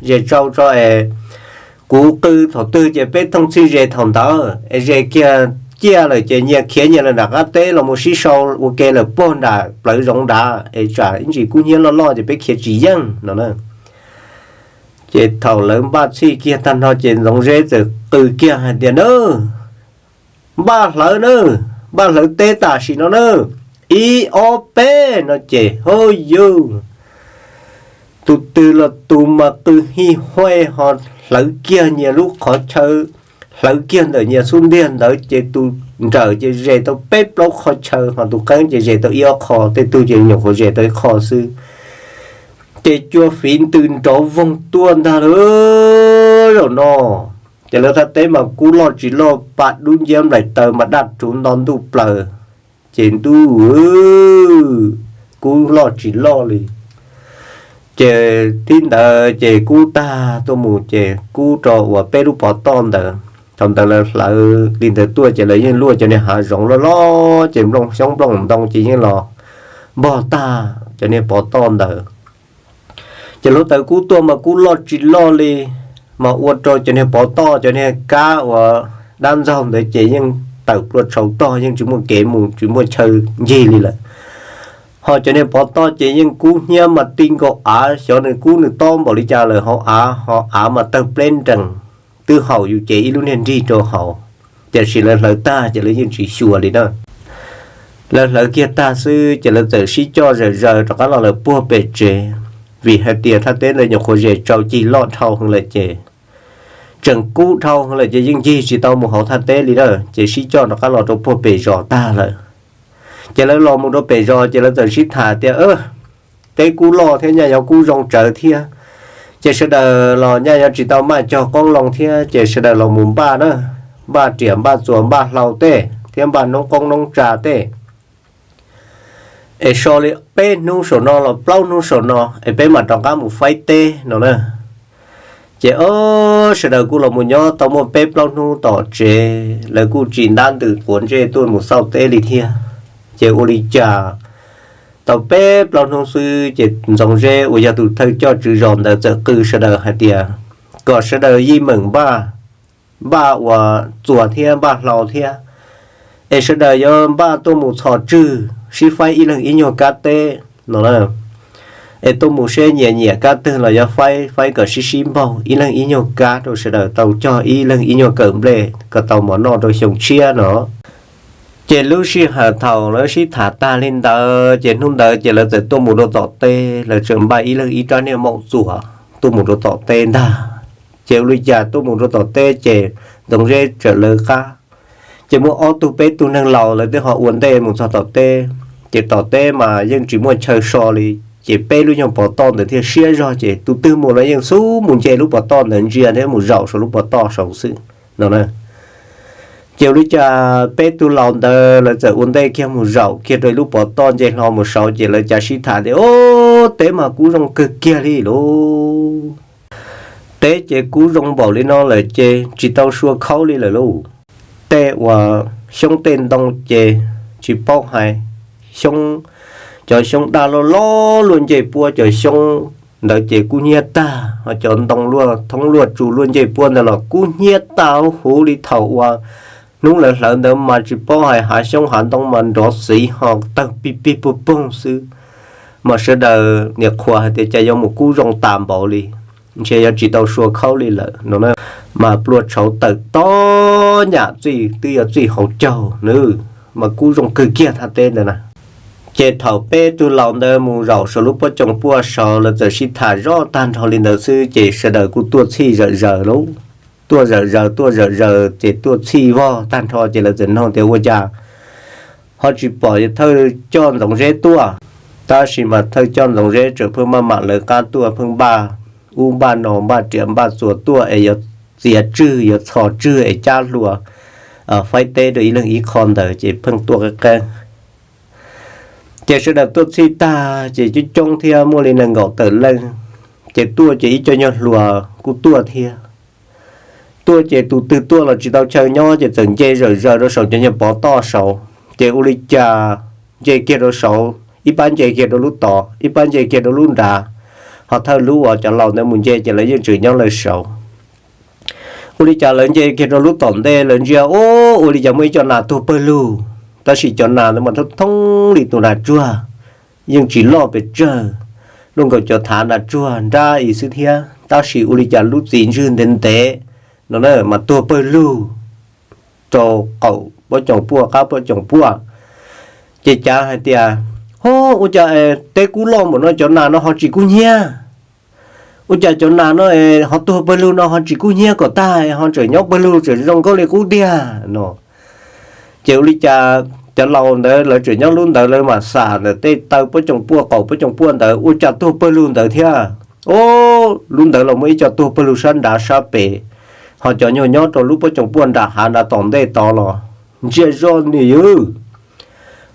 zes tsau tso es kuv qw thaum twg ces peb thooj txhij zes thaum ntawd es zes kiag ciaj lawm ces nyias khiav nyias lawm nram qab teb los mus sib sau ua ke lawm puag nram plawv zoov nrad es tsam ib ntsis kub hnyiab loj loj ces peb khiav tsis yeej no na. Ces thaum lawv npaj txhij kiag tag nrho ces Ntxoov Zeb txawm qw kiag hais tias, Npaj hlawv na, npaj hlawv teb tam sim no na, ib ob peb no ces ha yus, tus twg los tus mas qw hij huaj ho hlawv kiag nyias lub qhov chaw, hlawv kiag ntawm nyias xub ntiag ntawd ces tus nrawm ces zes tau peb plaub qhov chaw ho tus qeeb ces zes tau ib ob qho, tej tug ces nyuam qhuav zes tau ib qho xwb. Ces cua fiv ntws nrov voog tuaj ntag lawm zaum no. Ces lawv thaj teb mas kub loj tsis loj, pa dub nciab nplaim taws mas daj rhuv nto ntuj plaws. Ces ntuj, kub loj tsis loj li. Ces tib ntawd ces kub tag tuaj mus ces kub rau uas peb lub pov toj ntawd. Thaum ntawd lawv hlawv li ntawd tuaj ces lawv yeej luaj cov niag hav zoov loj loj ces nplooj xyoob nplooj ntoo ces yeej los npog tag cov niag pov toj ntawd. Ces lub taws kub tuaj mas kub loj tsis loj li, mas ua rau cov niag pov toj cov niag kab uas dab ntxaug ntawd ces yeej tawm plua tshauv tog, yeej tsis muaj kev mus tsis muaj chaw ncig li lawm. Ho cov niag pov toj ces yeej kub hnyiab mas ti nkaus av, xyov nws kub nws tob npaum li cas lawm, hauv av ho av mas tawg pleb nrees, twb haum yus cev ib lub niag nrig rau hauv. Tiam sis lawv hlawv tag ces lawv yeej tsis xyuas li na. Lawv hlawv kiag tag xwb ces lawv txawm sib coj zawm zaws rov qab los lawm puag pem tsev, vim hais tias thaj teb ntawd nyuam qhuav zes tsau cig loj dhau heev lawm ces, tseem kub dhau heev lawm ces yeej ncig tsis tau mus hauv thaj teb li na, ces sib coj rov qab los rau puag pem zos tag lawm. Ces lawv los mus rau pem zos ces lawv txawm sib tham tias, Teb kub loj thiab nyaj yuav kub zoo tsawv thiab, ces sawv daws los nyaj yuav tsis tau maj cog qoob loo thiab, ces sawv daws los mus npaj na, npaj riam npaj txuas npaj hlau tej thiab npaj noob qoob noob tsa tej, es so li peb hnub saum no los plaub hnub saum no es peb mam rov qab mus faib teb no na. Ces ob sawv daws kuj los mus nyob tau muaj peb plaub hnub tom tsev, lawv kuj tsis ntab ntws quav ntsej tuaj mus xauj teb li thiab. Ces ua li cas tau peb plaub hnub xwb ces Ntxoov Zeb uas yog tus thawj coj tswv zos ntawd txawm qw sawv daws hais tias kom sawv daws yij meem npaj, npaj uas txuas thiab npaj hlau thiab, es sawv daws yuav npaj tuaj mus txhos tswg sib faib ib leeg ib nyuag kab teb no na. Es tuaj mus seb nyiam nyiam kab twg los yuav faib, faib kom sib sib npaug ib leeg ib nyuag kab rau sawv daws tau cog ib leeg ib nyuag kawm nplej kom tau mov noj rau xyoo tshiab no. Ces lub sij hawm thaum lawv sib tham tag li ntawd ces hnub ntawd ces lawv txawm tuaj mus rau tom teb, lawv txawm npaj ib leeg ib rab niag maum txuas tuaj mus rau tom teb ntag. Ces ua li cas tuaj mus rau tom teb ces Ntxoov Zeb txawm lawv qab, ces muaj ob tug peb tug neeg laus lawv twb ho ua ntej mus txog tom teb. Ces tom teb mas yeej tsis muaj chaw so li, ces peb lub nyuag pov toj ntawd thiaj siab zog ces tus twg mus los yeej xub mus nce lub pov toj ntawd ntsia thiab mus zaum saum lub pov toj saud xwb no na. Ces ua li cas peb tug laus ntawd lawv txawm ua ntej kiag mus zaum kiag rau ib lub pov toj nce hlo mus saud ces lawv cav sib tham tias, Ub, teb mas kub zoo kawg kiag li lauj. Teb ces kub zoo npaum li no lawm ces tsis tau sua khaub li lawm lauj. Tej uas xyoob tej ntoo ces tsis paub hais, xyoob, cov xyoob daj loj loj luaj ncej puab cov xyoob ntawd ces kub hnyiab tag, ho cov ntoo luaj thoob luaj tsu luaj ncej puab ntawd los kub hnyiab tag huv li thaum uas hnub lawv hlawv ntawd mas tsis paub hais hav xyoob hav ntoo mas nrov xiv ho tawg pig pig puag poog xwb. Mas sawv daws niam qhuas hais tias cas yuav mus kub zoo tas npaum li, ntshe yuav tsis tau sua khaub li lawm no na. Mas plua tshauv tawm tob nyam txij twb yuav txij hauv caug nws, mas kub zoo kawg kiag thaj teb ntawd na. Ces thaum peb tug laus ntawd mus zaum saum lub pob coom puaj saud lawv txawm sib tham zoj tag nrho li ntawd xwb ces sawv daws kuj tuaj txhij zawm zaws lauj. Tuaj zawm zaws tuaj zawm zaws ces tuaj txhij vog tag nrho ces lawv txawm nug tias, Ua cas ho tsis pom thawj coj Ntxoov Zeb tuaj? Tab sis mas thawj coj Ntxoov Zeb tseem pheej maj mam lawv qab tuaj, pheej npaj ub npaj no, npaj riam npaj txuas tuaj es yuav txiav tswg yuav txhos tswg es cab hlua faib teb rau ib leeg ib qho ntawd ces pheej tuaj qeeb qeeb. Ces sawv daws tuaj txhij tag ces coob coob thiab muaj li nees nkaum tawm leej, ces tuaj ces ib co nyuag hluas kuj tuaj thiab. Tuaj ces tus twg tuaj los tsis tau chaw nyob ces txawm nce zawm zaws rau saum cov nyuag pov toj saud. Ces ua li cas nce kiag rau saud, ib pab nce kiag rau lub tod, ib pab nce kiag rau lub nrad, ho thawj lub uas cov laus ntawd mus nce ces lawv yeej tseem nyob lawv saud. Ua li cas lawv nce kiag rau lub tom ntej lawv ntsia, ua li cas muaj ib co nas tuag pawg lug, tab sis cov nas ntawd mas thoob thoob li tus nas tsuag, yeej tsis loj pes tsawg, luaj nkaus cov thav nas tsuag nrab ib xwb thiab, tab sis ua li cas lub txiv ntswg ntev ntev no na mas tuag pawg lug rau qaum pob coom puaj qab pob coom puaj. Ces cav hais tias, Ho, ua cas teb kub loj npaum no cov nas no ho tsis kub hnyiab? Ua cas cov nas no ho tuag pawg lug no ho tsis kub hnyiab kom tag ho tseem nyob pawg lug tseem zoo nkauj li qub tiag no? Ces ua li cas cov laus ntawd lawv tseem nyob lub ntawd lawv mam xam ntawm tej taw pob coom puaj qaum pob coom puaj ntawd, ua cas tuag pawg lug ntawd thiab. Lub ntawd los muaj ib co tuag pawg lug sab nrad sab pem, ho cov nyuag nyob rau lub pob coom puaj nram hav nrad tom ntej tod los ntsia zoj ni yws,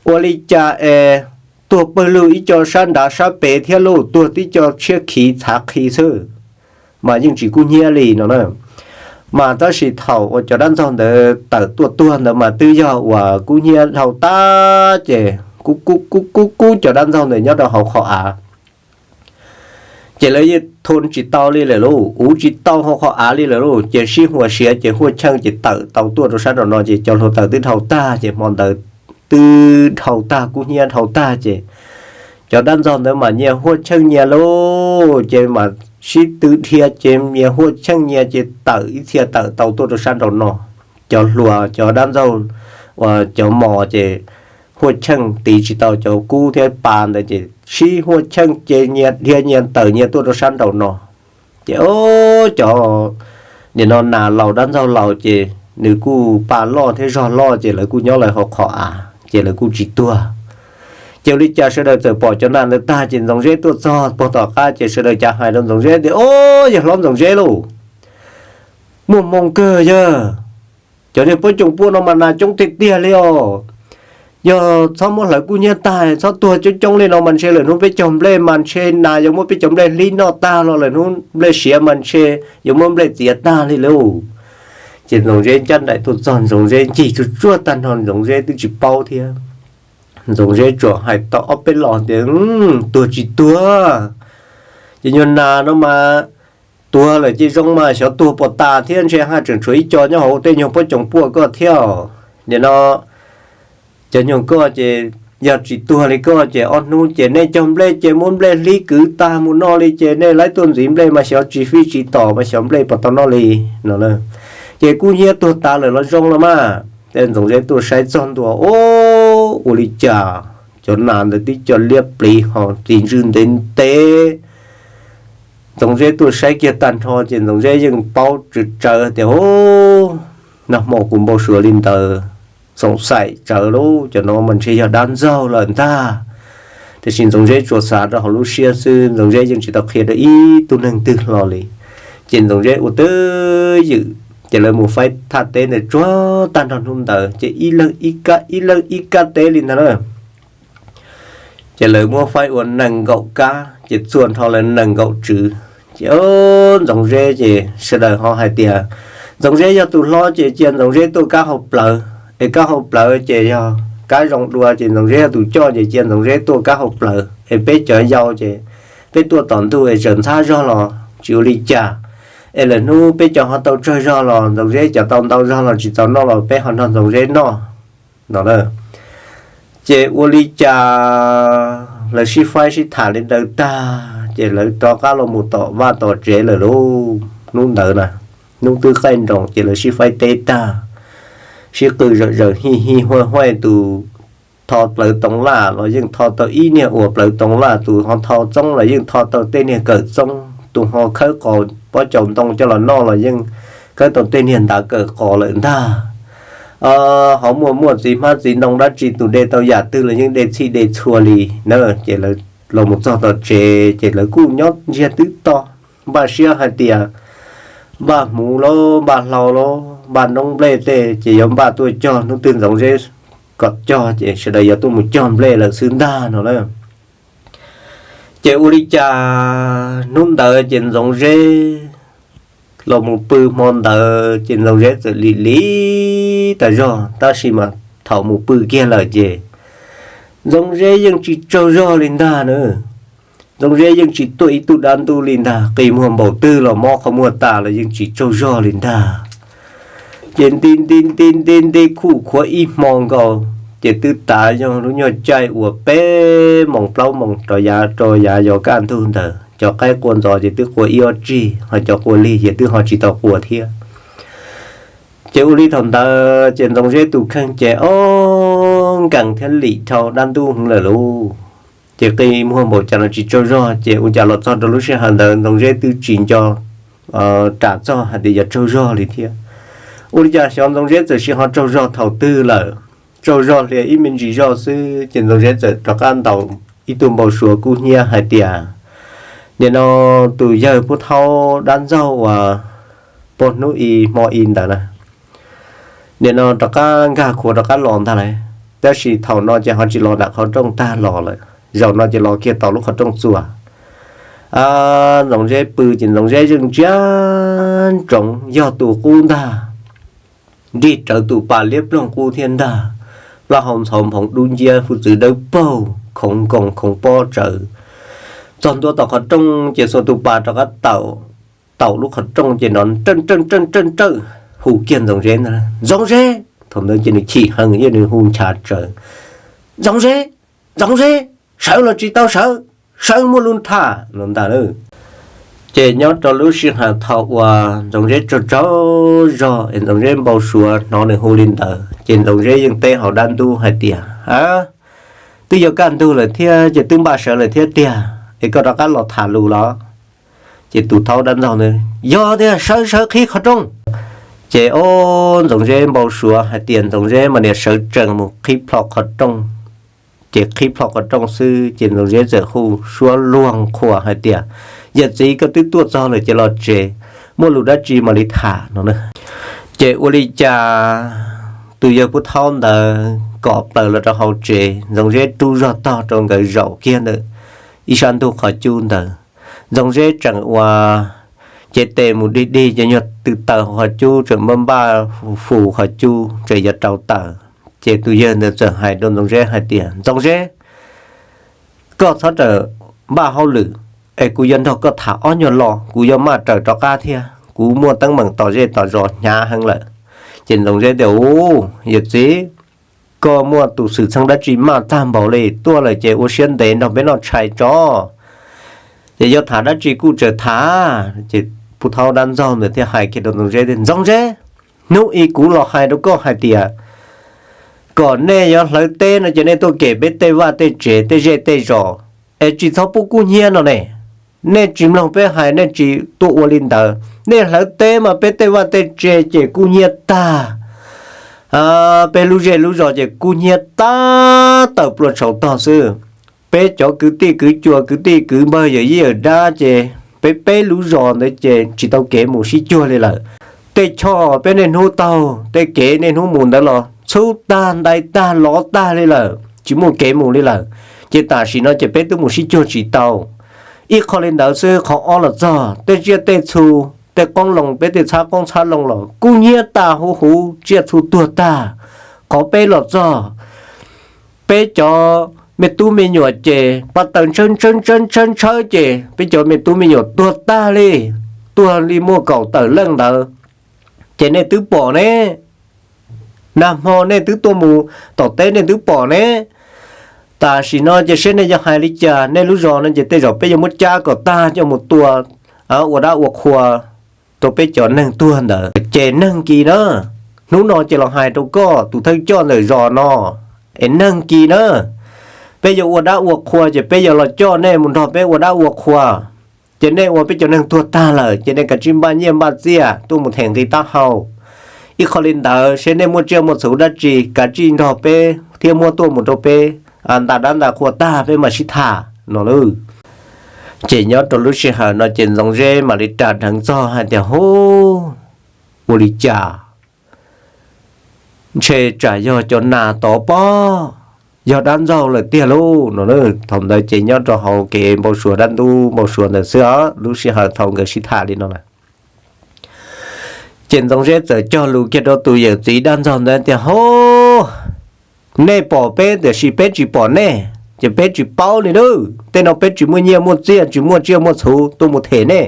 ua li cas es tuag pawg lug ib co sab nrad sab pem thiab lauj, tuag tib co tshiab khiv txhav qhi xwb, mas yeej tsis kub hnyiab li no na. Mas tab sis thaum uas cov dab ntxaug ntawd tawm tuaj tuag ntawd mas twb yog uas kub hnyiab dhau tag ces kub kub kub kub kub cov dab ntxaug ntawd nyob rau hauv qhov av. Ces lawv yeej thoo tsis tau li lawm lauj, uv tsis tau hauv qhov av li lawm lauj, ces sib huas siav ces Huaj Cheej ces tawm tau tuaj rau sab nraum no ces cov hluav taws twb dhau tag ces hmo ntawd twb dhau tag kub hnyiab dhau tag ces cov dab ntxaug ntawd mas nyias Huaj Cheej nyias lauj, ces mas sib tw dhia ces nyias Huaj Cheej nyias ces tawm ib txhia tawm tau tuaj rau sab nraum no. Cov hluas cov dab ntxaug uas cov mos ces Huaj Cheej tiv tsis tau cov kub thiab pa ntawd ces sib Huaj Cheej ces nyias dhia nyias tawm nyias tuaj rau sab nraum no. Ces o, cov nim no nas laus dab ntxaug laus ces nws kuj pa loj thiab zog loj ces lawv kuj nyob lawv hauv qhov av ces lawv kuj tsis tuag. Ces ua li cas sawv daws txawm pom cov nas ntawd tag ces Ntxoov Zeb tuaj txog puag tom qab ces sawv daws cav hais rau Ntxoov Zeb tias, O, yog hlob Ntxoov Zeb lauj, muaj hmoo kawg yog cov niag pob coom puaj no mas nas coob tiag tiag li os. Yog txhob muab hlawv kub hnyiab tag, txhob tuag coob coob li no mas ntshe lwm hnub peb cog nplej mas ntshe nas yuav muab peb cov nplej hlib noj tag los lwm hnub nplej siav mas ntshe yuav muab nplej txiav tag li lauj. Ces Ntxoov Zeb ncaj nraim tuaj txog Ntxoov Zeb ncig tsuag tsuag tag nrho Ntxoov Zeb twb tsis paub thiab. Ntxoov Zeb tsuas hais tau ob peb los tias, Tuag tsis tuag, ces nyuag nas no mas tuag lawm ces zoo mas xyov tuag puas tas thiab ntshe haj tseem tshuav ib co nyob hauv tej nyuag pob coom puaj koj thiab. Nim no cov nyuag koj ces yog tsis tuag li koj ces ob hnub ces nej cog nplej ces muab nplej hlib kwv tag mus noj li ces nej laib tuaj ntxiv nplej mas xyov tsis fij tsis tom mas xyov nplej puas tau noj li no. Ces kub hnyiab tuag tas lawm los zoo los mas. Ces Ntxoov Zeb tuaj saib txog ntua, o, ua li cas cov nas ntawd tib co liab pliv ho txiv ntswg ntev ntev. Ntxoov Zeb tuaj saib kiag tag nrho ces Ntxoov Zeb yeej paub tsawv tsawv tias, Nag hmo kuv npau suav li ntawd, xoom xaim tsawv lauj, cov no mas ntshe yog dab ntxaug lawm ntag. Tiam sis Ntxoov Zeb tsuas xav rau hauv lub siab xwb, Ntxoov Zeb yeej tsis tau qhia rau ib tug neeg twg hlo li. Ces Ntxoov Zeb ua twj ywm ces lawv mus faib thaj teb ntawd tsuag tag nrho hnub ntawd ces ib leeg ib kab ib leeg ib kab teb li ntag na. Ces lawv muab faib ua nees nkaum kab ces txhua nrho lawv nees nkaum tswv. Ces Ntxoov Zeb ces sawv daws ho hais tias, Ntxoov Zeb yog tus hlob ces cia Ntxoov Zeb tuaj kab hauv plawv, es kab hauv plawv ces yog kab zoo dua, ces Ntxoov Zeb yog tus coj ces cia Ntxoov Zeb tuaj kab hauv plawv, es peb cov yau ces peb tuaj tom ntuj es txawm ntxhab zog los tsis ua li cas, es lwm hnub peb cov ho tau tsawg zog los Ntxoov Zeb cov tau ntau zog los tsis txaus noj los peb ho nrog Ntxoov Zeb noj no na. Ces ua li cas lawv sib faib sib tham li ntawd tag ces lawv rov qab los mus tom vaj tom tsev lawm lauj. Hnub ntawd na, hnub twb qaij nroos ces lawv sib faib teb tag, sib qw zawm zaws hij hij huaj huaj, tus tho plawv toov laj los yeej tho tau ib niag uas plawv toov laj, tus ho tho txoob los yeej tho tau tej niag kawm txoob, tus ho khawb qos pob caus ntoo coj los noj los yeej khawb tau tej niag ntav kawm qos lawm ntag. Ho muaj muaj txiv hmab txiv ntoo dab tsi tus de tau yam twg los yeej de txhij de txhua li na. Ces lawv los mus txog tom tsev ces lawv kuj nyob ntsiag twb to, npaj siab hais tias npaj hmuv lauj, npaj hlau lauj, npaj noob nplej tej ces yuav npaj tuaj cog, hnub twg Ntxoov Zeb kom cog ces sawv daws yuav tuaj mus cog nplej lawm xwb ntag no na. Ces ua li cas hnub ntawd ces Ntxoov Zeb los mus pw hmo ntawd ces Ntxoov Zeb txawm lim lim tas zog, tab sis mas thaum mus pw kiag lawm ces Ntxoov Zeb yeej tsis tsaug zog li ntag na. Ntxoov Zeb yeej tsis tuaj ib tug dab ntub li ntag, qi muag npaum twg los mob qhov muag tas los yeej tsis tsaug zog li ntag. Ces nti nti nti nti nti khuj khuav ib hmo nkaus, ces twb tav yog lub nyuag caij uas peb moos plaub moos rau yav, rau yav yuav kaj ntug ntawd, cov qaib qua ntxov ces twb qua ib ob tsig, ho cov qua lig ces twb ho tsis tau qua thiab. Ces ua li thaum ntawd ces Ntxoov Zeb tus kheej ces ob nkees thiab lim dhau dab ntub heev lawm lauj. Ces qi muag npaum cas los tsis tsaug zog, ces ua cas los txog rau lub sij hawm ntawd Ntxoov Zeb twb tsis nco ram txog hais tias yuav tsaug zog li thiab. Ua li cas xyov Ntxoov Zeb txawm sis ho tsaug zog thaum twg lawm, tsaug zog hlo ib me ntsis zog xwb ces Ntxoov Zeb txawm rov qab ntaus ib tug npau suav kub hnyiab hais tias, nim no tus yawg Pub Thaub dab ntxaug uas pog hnub i hmo i ntawd na, nim no rov qab nkag khuav rov qab los ntag lauj, tab sis thaum no ces ho tsis los nram qhov rooj tag los lawm, zaum no ces los kiag tom lub qhov rooj txuas. Ntxoov Zeb pw ces Ntxoov Zeb zeej ntsia ntsoov yog tus qub ntag, nrig rawv tus pas liab ploog qub thiab ntag, plaub hau ntxhov nphoov dub nciab, hwj txwv dawb paug, khoov nkoos khoov pob tsawv. Txog ntua tom qhov rooj ces xuas tus pas rov qab taum, taum lub qhov rooj ces nrov nrawj nrawj nrawj nrawj, hu kiag Ntxoov Zeb ntag, Ntxoov Zeb. Thaum ntawd ces nws chim heev, nws hu nchav tsawv, Ntxoov Zeb, Ntxoov Zeb, sawv los tsis tau sawv, sawv muaj lus tham no ntag lauj. Ces nyob rau lub sij hawm thaum uas Ntxoov Zeb tsaug tsaug zog es Ntxoov Zeb npau suav hnov nws hu li ntawd ces Ntxoov Zeb yeej teb hauv dab ntub hais tias, A, twb yuav kaj ntug lawm thiab ces twb npaj sawv lawm thiab tiag, es koj rov qab los tham lus los? Ces tus thaub dab ntxaug ntawd, Yog tiag, sawv sawv qhib qhov rooj. Ces o, Ntxoov Zeb npau suav hais tias Ntxoov Zeb mas niam sawv tsees mus qhib plho qhov rooj. Ces qhib plho qhov rooj xwb ces Ntxoov Zeb txawm hu suab luag qhuas hais tias, Yawm txiv, koj twb tuaj txog lawm ces los tsev, muaj lus dab tsi mam li tham no. Ces ua li cas tus yawg Pub Thaub ntawd kom plaws los rau hauv tsev, Ntxoov Zeb rub zog tog rau nkawd zaum kiag ntawm ib sab ntug qhov cub ntawd. Ntxoov Zeb tseem ua cev tes mus dig dig ces nyuag tw taws hauv qhov cub tseem npaj npaj fu qhov cub tseem yuav rau taws. Ces tus yawg ntawd txawm hais rau Ntxoov Zeb hais tias, Ntxoov Zeb, koj txhob rawm npaj hauj lwm, es kuv yuav nrog koj tham ob nyuag lo, kuv yuav maj raws rov qab thiab, kuv muaj teeb meem tom zej tom zos hnyav heev lawm. Ces Ntxoov Zeb tias, U, yawm txiv, koj muaj tus xwm txheej dab tsi maj tag npaum li, tuaj lawm ces ua siab ntev nrog peb noj tshais tso. Ces yog tham dab tsi kuj txawm tham. Ces Pub Thaub dab ntxaug ntawd thiaj hais kiag rau Ntxoov Zeb tias, Ntxoov Zeb, hnub i kuv los hais rau koj hais tias kom nej yuav hlawv teb no ces nej tuaj kem peb tej vaj tej tsev tej zej tej zos, es tsis txhob pub kub hnyiab no ne. Nej tsis mloog peb hais, nej tsis tuaj ua li ntawd, nej hlawv teb mas peb tej vaj tej tsev ces kub hnyiab tag. Peb lub zej lub zos ces kub hnyiab tag tawm plua tshauv tog xwb. Peb cov kwv tij kwv cua, kwv tij kwv npawg, yawm yij yawm dab ces peb peb lub zos ntawd ces tsis tau kev mus sib cuag li lawm. Tej choj peb niaj hnub taug, tej kev niaj hnub mus ntawd los txhub tag, ntais tag, lov tag li lawm, tsis muaj kev mus li lawm. Ces tam sim no ces peb twb mus sib cuag tsis tau. Ib qho li ntawd xwb, qhov ob los txog tej tsiaj tej txhu, tej qoob loo, peb tej txhab qoob txhab loo los kub hnyiab tag huv huv, tsiaj txhu tuag tag. Qhov peb los txog, peb cov me tub me nyuam ces paj taws ntshawb ntshawb ntshawb ntshawb ntshawb ces peb cov me tub me nyuam tuag tag li, tuag li muaj kaum tawm leej ntawd. Ces nej twb pom ne, nag hmo nej twb tuaj mus tom teb nej twb pom ne. Tam sim no ces seb nej yuav hais li cas, nej lub zos no ces tej zaum peb yuav muab cab kom tag coj mus tua ua dab ua qhua rau peb cov neeg tuag ntawd. Ces neeg kis na, hnub no ces los hais rau koj tus thawj coj ntawm zos no, es neeg kis na, peb yuav ua dab ua qhua ces peb yuav los coj nej mus nrog peb ua dab ua qhua. Ces nej ua peb cov neeg tuag tag lawm ces nej kav tsij npaj nyiaj npaj txiaj tuaj mus them nqi taub hau. Ib qho li ntawd seb nej muaj tsiaj muaj txhu dab tsi kav tsij nrog peb thiab muab tuaj mus rau peb nta dab nta qhua tag peb mam sib tham no lauj. Ces nyob rau lub sij hawm no ces Ntxoov Zeb mam li ras dheev txog hais tias, Hub, ua li cas ntshe tsam yog cov nas tod pob, yog dab ntxaug lawm tiag lauj no. Thaum ntawd ces nyob rau hauv kev npau suav dab ntub npau suav ntawd xwb os, lub sij hawm thaum nkawd sib tham li no na. Ces Ntxoov Zeb txawm cog lus kiag rau tus yawm txiv dab ntxaug ntawd tias, Hub, nej pom peb tiam sis peb tsis pom nej ces peb tsis paub li lauj. Tej no peb tsis muaj nyiaj muaj txiaj, tsis muaj tsiaj muaj txhu tuaj mus them nej.